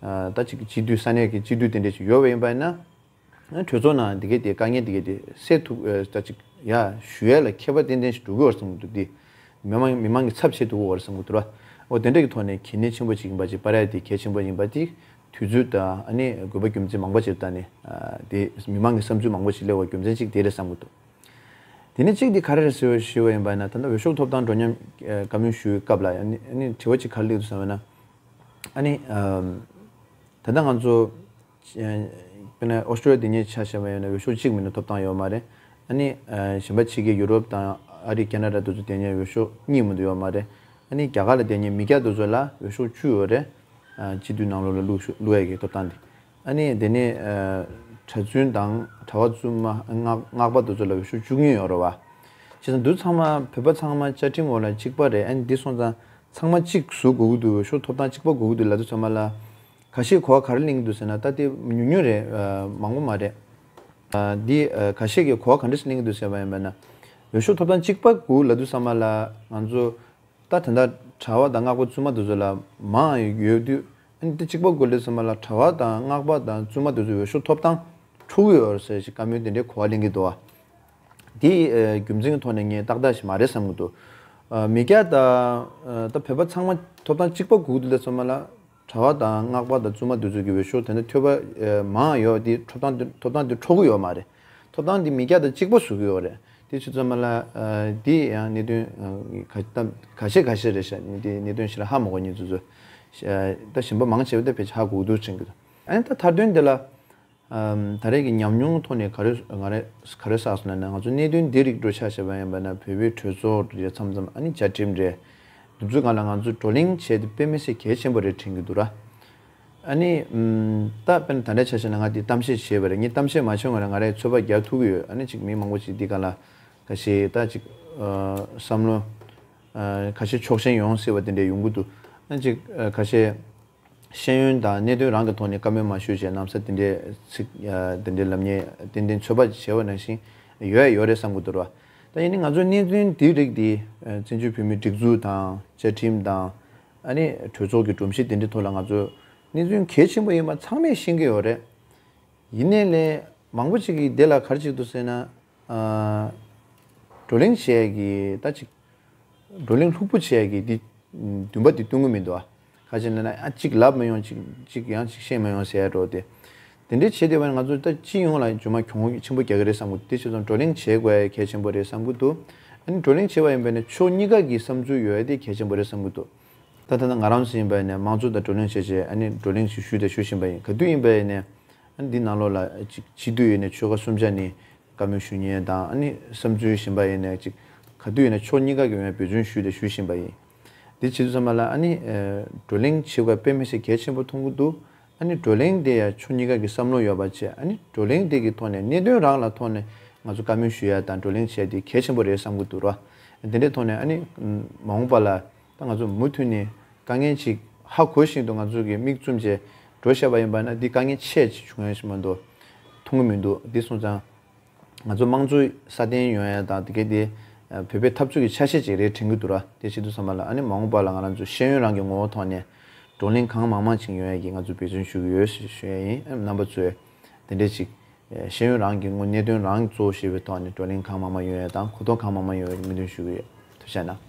ད་ཅིག་སྤྱི་འཐུས། ས་གནས་ཀྱི་སྤྱི་འཐུས་དེ་འདྲས་ཅིག་ཡོད་པ་ཡིན་པ་ཡིན་ན། གྲོས་ཚོགས་ནང་འདི་གའི་དེ་དཀའ་ངལ་འདི་གའི་དེ་སེལ་ཐུབ། ཨ་ད་ཅིག་ཡ་ཞུ་ཡ་ལ་ཁྱད་པར་ཏན་ཏན་ཞིག་འགྲོ་གི་ཡོད་རེད་བསམ་གྱི་འདུག་དེ་མི་མང་མི་མང་གི་ཚབ་བྱེད་ཐུབ་ཀྱི་ཡོད་རེད་བསམ་གྱི་འདུག་ར། འོ་དེ་འདྲ་གི་ཐོག་ནས་གལ་གནད་ཆེན་པོ་ཅིག་ཡིན་པ་ཅིག་སྤར་ཡ་དེ་གལ་ཆེན་པོ་ཡིན་པ་དེ་དུས་ཚོད་དང་ཨ་ནི་དགོས་པ་རྒྱུ་མཚན་མང་པོ་ཅིག་ལ་བལྟས་ནས། ཨ་དེ་མི་མང་གི་བསམ་ཚུལ་མང་པོ་ཞིག་སླེབས་པའི་རྒྱུ་མཚན་གཅིག་དེ་རེད་བསམ་གྱི་འདུག་དེ་ནས་གཅིག་དེ་ག་རེ་རེད་ཟེར་བ་ཞུས་པ་ཡིན་པ་ན། ད་ལྟ་འོས་ཤོག་ཐོབ་ཐང་འགྲོ་མཉམ་ཨ་བཀའ་མོལ་ཞུ་བའི་སྐབས་ལ། ཨ་ནི་ཨ་ནི་དྲི་བ་གཅིག་ག་རེ་སླེབས་འདུག་ཟེར་བ་ན། ཨ་ནི་ཨམ། ད་ལྟ་ང་ཚོ་དཔེར་ན་ཨོ་སི་ཀྲོ་ལི་ཡ་དེ་ཉིད་ཆ་བཞག་པ་ཡིན་ན་འོས་ཤོག་གཅིག་མིན་ན་ཐོབ་ཐང་ཡོད་མ་རེད། ཨ་ནི་ཨ་གཞན་པ་ཕྱི་རྒྱལ་ཡུ་རོབ་དང་ཨ་རི། ཁེ་ན་ཌ་དེ་ཚོ་དེ་ཉིད་འོས་ཤོག་གཉིས་མིན་ན་ཡོད་མ་རེད། ཨ་ནི་རྒྱ་གར་ལ་དེ་ཉིད་མི་སྐྱ་དེ་ཚོ་ལ་འོས་ཤོག་བཅུ་ཡོད་རེད། ཨ་སྤྱི་འཐུས་ནང་ལོགས་ལ་བླུག་ཤོག་བླུག་ཡ་གི་ཐོབ་ཐང་དེ། ཨ་ནི་དེ་ནས་ཨ་གྲྭ་བཙུན་དང་གྲྭ་པ་བཙུན་མ། སྔགས་སྔགས་པ་དེ་ཚོ་ལ་འོས་ཤོག་བཅུ་གཉིས་ཡོད་རེད་བ། བྱས་ཙང་འདི་ཚང་མ་བོད་པ་ཚང་མ་བཅའ་ཁྲིམས་འོག་ལ་གཅིག་པ་རེད། ཨ་ནི་འདི་སོང་ཙང་ཚང་མ་གཅིག་བཟོ་དགོས་ཀྱི་འདུག་འོས་ཤོག་ཐོབ་ཐང་གཅིག་པ་དགོས་ཀྱི་འདུག་ལབ་དུས་ཚང་མ་ལ། ཁ་ཤས་གོ་བ་ག་རེ་ལེན་གྱི་འདུག་ཟེར་ན། ད་དེ་ཉུང་ཉུང་རེད། ཨ་མང་པོ་མ་རེད། ཨ་འདི་ཨ་ཁ་ཤས་ཀྱིས་གོ་བ་ག་འདྲ་ཞིག་ལེན་གྱི་འདུག་ཟེར་བ་ཡིན་པ་ན། འོས་ཤོག་ཐོབ་ཐང་གཅིག་པ་དགོས་ལབ་དུས་ཚང་མ་ལ་ང་ཚོ་ད་ད་ལྟ་གྲྭ་པ་དང་སྔགས་པ་བཙུན་མ་དེ་ཚོ་ལ་མང་ཡོད་དུས། ཨ་ནི་དེ་གཅིག་པ་དགོས་ལས་ཚང་མ་ལ་གྲྭ་པ་དང་སྔགས་པ་དང་བཙུན་མ་དེ་ཚོའི་འོས་ཤོག་ཐོབ་ཐང་འཕྲོག་གི་ཡོད་རེད་ཟེར་ཞིག་བཀའ་མོལ་དེ་འདྲའི་གོ་བ་ལེན་གྱི་འདུག་བ། དེ་ཨ་རྒྱུ་མཚན་གྱི་ཐོག་ནས་ངས་ཏག་ཏག་ཞིག་མ་རེད་བསམ་གྱི་འདུག་ཨ་མི་སྐྱ་དང་ཨ་ད་བོད་པ་ཚང་མ་ཐོབ་ཐང་གཅིག་པ་དགོས་ཀྱི་འདུག་ལས་ཚང་མ་ལ་གྲྭ་པ་དང་སྔགས་པ་དང་བཙུན་མ་དེ་ཚོ་གི་འོས་ཤོག་དེ་འདྲ་ཐོབ་པ་ཨ་མང་ཡོད་དེ་ཐོབ་ཐང་དེ་ཐོབ་ཐང་དེ་འཕྲོག་གི་ཡོད་མ་རེད། ཐོབ་ཐང་དེ་མི་སྐྱ་དང་གཅིག་པ་བཟོ་གི་ཡོད་རེད། དེ་ཚོ་ཚང་མ་ལ་ཨ་དེ་ཡང་གནད་དོན་ཨ་ཁ་ད་ཁ་ཤས་ཁ་ཤས་རེད་ཤག་དེ་གནད་དོན་ཞིག་ལ་ཧ་མ་གོ་མཁན་ཚོ་ཚོ་ཨ་ད་གཞན་པ་མང་ཆེ་བ་དེ་ཕལ་ཆེར་ཧ་གོ་གི་འདུག་དྲན་གྱི་འདུག་ཨ་ནི་ད་མཐའ་དོན་དེ་ལ། ཨམ། ད་རེས་ཀྱི་ཉམས་མྱོང་ཐོག་ནས་ག་རེ་ང་རེ་ག་རེ་བསགས་སོང་ན་ང་ཚོ་གནད་དོན་འདི་རིགས་འགྲོ་ཆ་བཞག་པ་ཡིན་པ་ན་བོད་པའི་གྲོས་ཚོགས་རེད་མཚམས་མཚམས་ཨ་ནི་བཅའ་ཁྲིམས་རེད། འདི་ཚོའི་སྒང་ལ་ང་ཚོ་བགྲོ་གླེང་བྱས་ཏེ་དཔེ་མི་སྲིད་གལ་ཆེན་པོ་རེད་དྲན་གྱི་འདུག་ར། ཨ་ནི་ཨམ། ད་དཔེར་ན་ད་ལྟའི་ཆ་བཞག་ན་ང་འདི་གཏམ་བཤད་བྱས་པ་རེད། ངས་གཏམ་བཤད་མ་བྱས་སྔོན་ལ་ང་རས་ཚོད་དཔག་རྒྱག་ཐུབ་ཀྱི་ཡོད། ཨ་ནི་ཅིག་མི་མང་པོ་ཅིག་འདི་སྒང་ལ་ཁ་ཤས་ད་ཅིག་ཨ། བསམ་བློ་ཨ། ཁ་ཤས་ཕྱོགས་ཞེན་ཡོང་སྲིད་པ་དེ་འདྲས་ཡོང་གི་འདུག་ཨ་ནི་ཅིག་ཨ། ཁ་ཤས། ཤེས་ཡོན་དང་གནད་དོན་རང་གི་ཐོག་ནས་བཀའ་མོལ་མ་ཞུས་བྱས་ནམ་ས་དེ་འདྲའི་ཚིག་དེ་འདྲའི་ལབ་མཁན་ཏན་ཏན་ཚོད་དཔག་བྱས་པ་ནང་བཞིན་ཡོད་ཡོད་རེད་བསམ་གྱི་འདུག་ར། ད་ཡིན་ནའི་ང་ཚོའི་གནད་དོན་འདིའི་རིགས་འདི་བཙན་བྱོལ་བོད་མིའི་སྒྲིག་འཛུགས་དང་བཅའ་ཁྲིམས་དང་ཨ་ནི་གྲོས་ཚོགས་ཀྱི་སྒྲོམ་གཞི་དེ་འདྲའི་ཐོག་ལ་ང་ཚོ་གནད་དོན་གལ་ཆེན་པོ་ཡིན་པ་ཚང་མས་ཤེས་ཀྱི་ཡོད་རེད། ཡིན་ནའི་ལས་མང་པོ་ཅིག་གིས་དེ་ལ་ག་རེ་བྱེད་ཀྱི་འདུག་ཟེར་ན། ཨ། བགྲོ་གླེང་བྱེད་ཡས་ཀྱི་ད་ཅིག་བགྲོ་གླེང་ལྷུག་པོ་བྱེད་ཡས་ཀྱི་འདི་འདུན་པ་འདི་སྟོན་གྱི་མི་འདུག་ཨ། ག་ཅི་ལབ་ན་ཨ་གཅིག་ལབ་མི་ཡོང་། གཅིག་གཅིག་ཡང་གཅིག་བཤད་མི་ཡོང་ཟེར་ཡ་འགྲོ་དེ། དེ་འདྲའི་བྱེད་བསྡད་པ་ནི་ང་ཚོ་ད་སྤྱི་ཡོངས་ལ་རྗེས་མ་གྱོང་ཆེན་པོ་རྒྱག་གི་རེད་བསམ་གྱི་འདུག་དེ་བྱས་ཙང་བགྲོ་གླེང་བྱེད་དགོས་ཡ་གལ་ཆེན་པོ་རེད་བསམ་གྱི་འདུག་ཨ་ནི་བགྲོ་གླེང་བྱེད་པ་ཡིན་པ་ནི་ཕྱོགས་གཉིས་ཀ་གི་བསམ་ཚུལ་ཡོད་ཡ་དེ་གལ་ཆེན་པོ་རེད་བསམ་གྱི་འདུག་ད་ད་ལྟ་ང་རང་ཚོ་ཡིན་པ་ཡིན་ནའི་མང་གཙོ་དང་བགྲོ་གླེང་བྱས་བྱས་ཨ་ནི་བགྲོ་གླེང་ཞིག་ཞུས་དང་ཞུ་བཞིན་པ་ཡིན། ག་དུས་ཡིན་པ་ཡིན་ནའི། ཨ་ནི་འདི་ནང་ལོགས་ལ་ཅིག་སྤྱི་འཐུས་ཡོད་ནའི་ཆོལ་ཁ་གསུམ་ཆ་ནས་བཀའ་མོལ་ཞུ་མཁན་དང་། ཨ་ནི་བསམ་ཚུལ་གཞན་པ་ཡིན་ནའི་ཅིག་ག་དུས་ཡིན་ནའི་ཕྱོགས་གཉིས་ཀ་གི་ངོས་ནས་འབད་བརྩོན་ཞུས་དང་ཞུ་བཞིན་པ་ཡིན། འདི་བྱེད་དུས་ཙམ་པ་ལ་ཨ་ནི་ཨ་བགྲོ་གླེང་བྱེད་དགོས་དཔེ་མི་སྲིད་གལ་ཆེན་པོ་མཐོང་གི་འདུག་ཨ་ནི་བགྲོ་གླེང་དེ་ཡང་ཕྱོགས་གཉིས་ཀ་གི་བསམ་བློ་ཡོད་པ་བྱས། ཨ་ནི་བགྲོ་གླེང་དེ་གི་ཐོག་ནས་གནད་དོན་རང་ལ་ཐོག་ནས་ང་ཚོ་བཀའ་མོལ་ཞུ་ཡ་དང་བགྲོ་གླེང་བྱས་དེ་གལ་ཆེན་པོ་རེད་བསམ་གྱི་འདུག་ར། དེ་འདྲའི་ཐོག་ནས་ཨ་ནི་མ་འོངས་པ་ལ་ད་ང་ཚོ་མུ་མཐུད་ནས་དཀའ་ངལ་ཅིག་ཧ་གོ་བཞིན་དུ་ང་ཚོ་གི་མིག་བཙུམ་བྱས་འགྲོ་བཞག་པ་ཡིན་པ་ན་འདི་དཀའ་ངལ་ཆེ་ཅིག་བྱུང་ཡ་ཞིག་མ་གཏོགས་མཐོང་གི་མི་འདུག་འདི་སོང་ཙང་ང་ཚོ་དམངས་གཙོ་སྲ་བརྟན་ཡོང་ཡ་དང་དེ་གའི་དེ་བོད་པའི་འཐབ་རྩོད་ཀྱི་ཆ་ཤས་ཅིག་རེད་དྲན་གྱི་འདུག་ར། དེ་བྱེད་དུས་ཙམ་པ་ལ་ཨ་ནི་མ་འོངས་པ་ལ་ང་རང་ཚོ་ཤེས་ཡོན་རང་གི་ངོ་བོ་ཐོག་ནས་བགྲོ་གླེང་གང་མང་མང་ཅིག་ཡོང་ཡ་གི་ང་ཚོ་འབད་བརྩོན་ཞུ་གི་ཡོད་ཞེས་ཞུ་ཡ་ཡིན། ཨ་ནི་རྣམ་པ་ཚོས་དེ་འདྲས་ཅིག་ཤེས་ཡོན་རང་གི་དངོས་གནད་དོན་རང་གཙོ་བོ་བྱས་པའི་ཐོག་ནས་བགྲོ་གླེང་གང་མང་མང་ཡོང་ཡ་དང་གོ་རྟོགས་གང་མང་མང་ཡོང་ཡ་གི་སྨོན་འདུན་ཞུ་གི་ཡོད། ཐུགས་རྗེ་གནང་།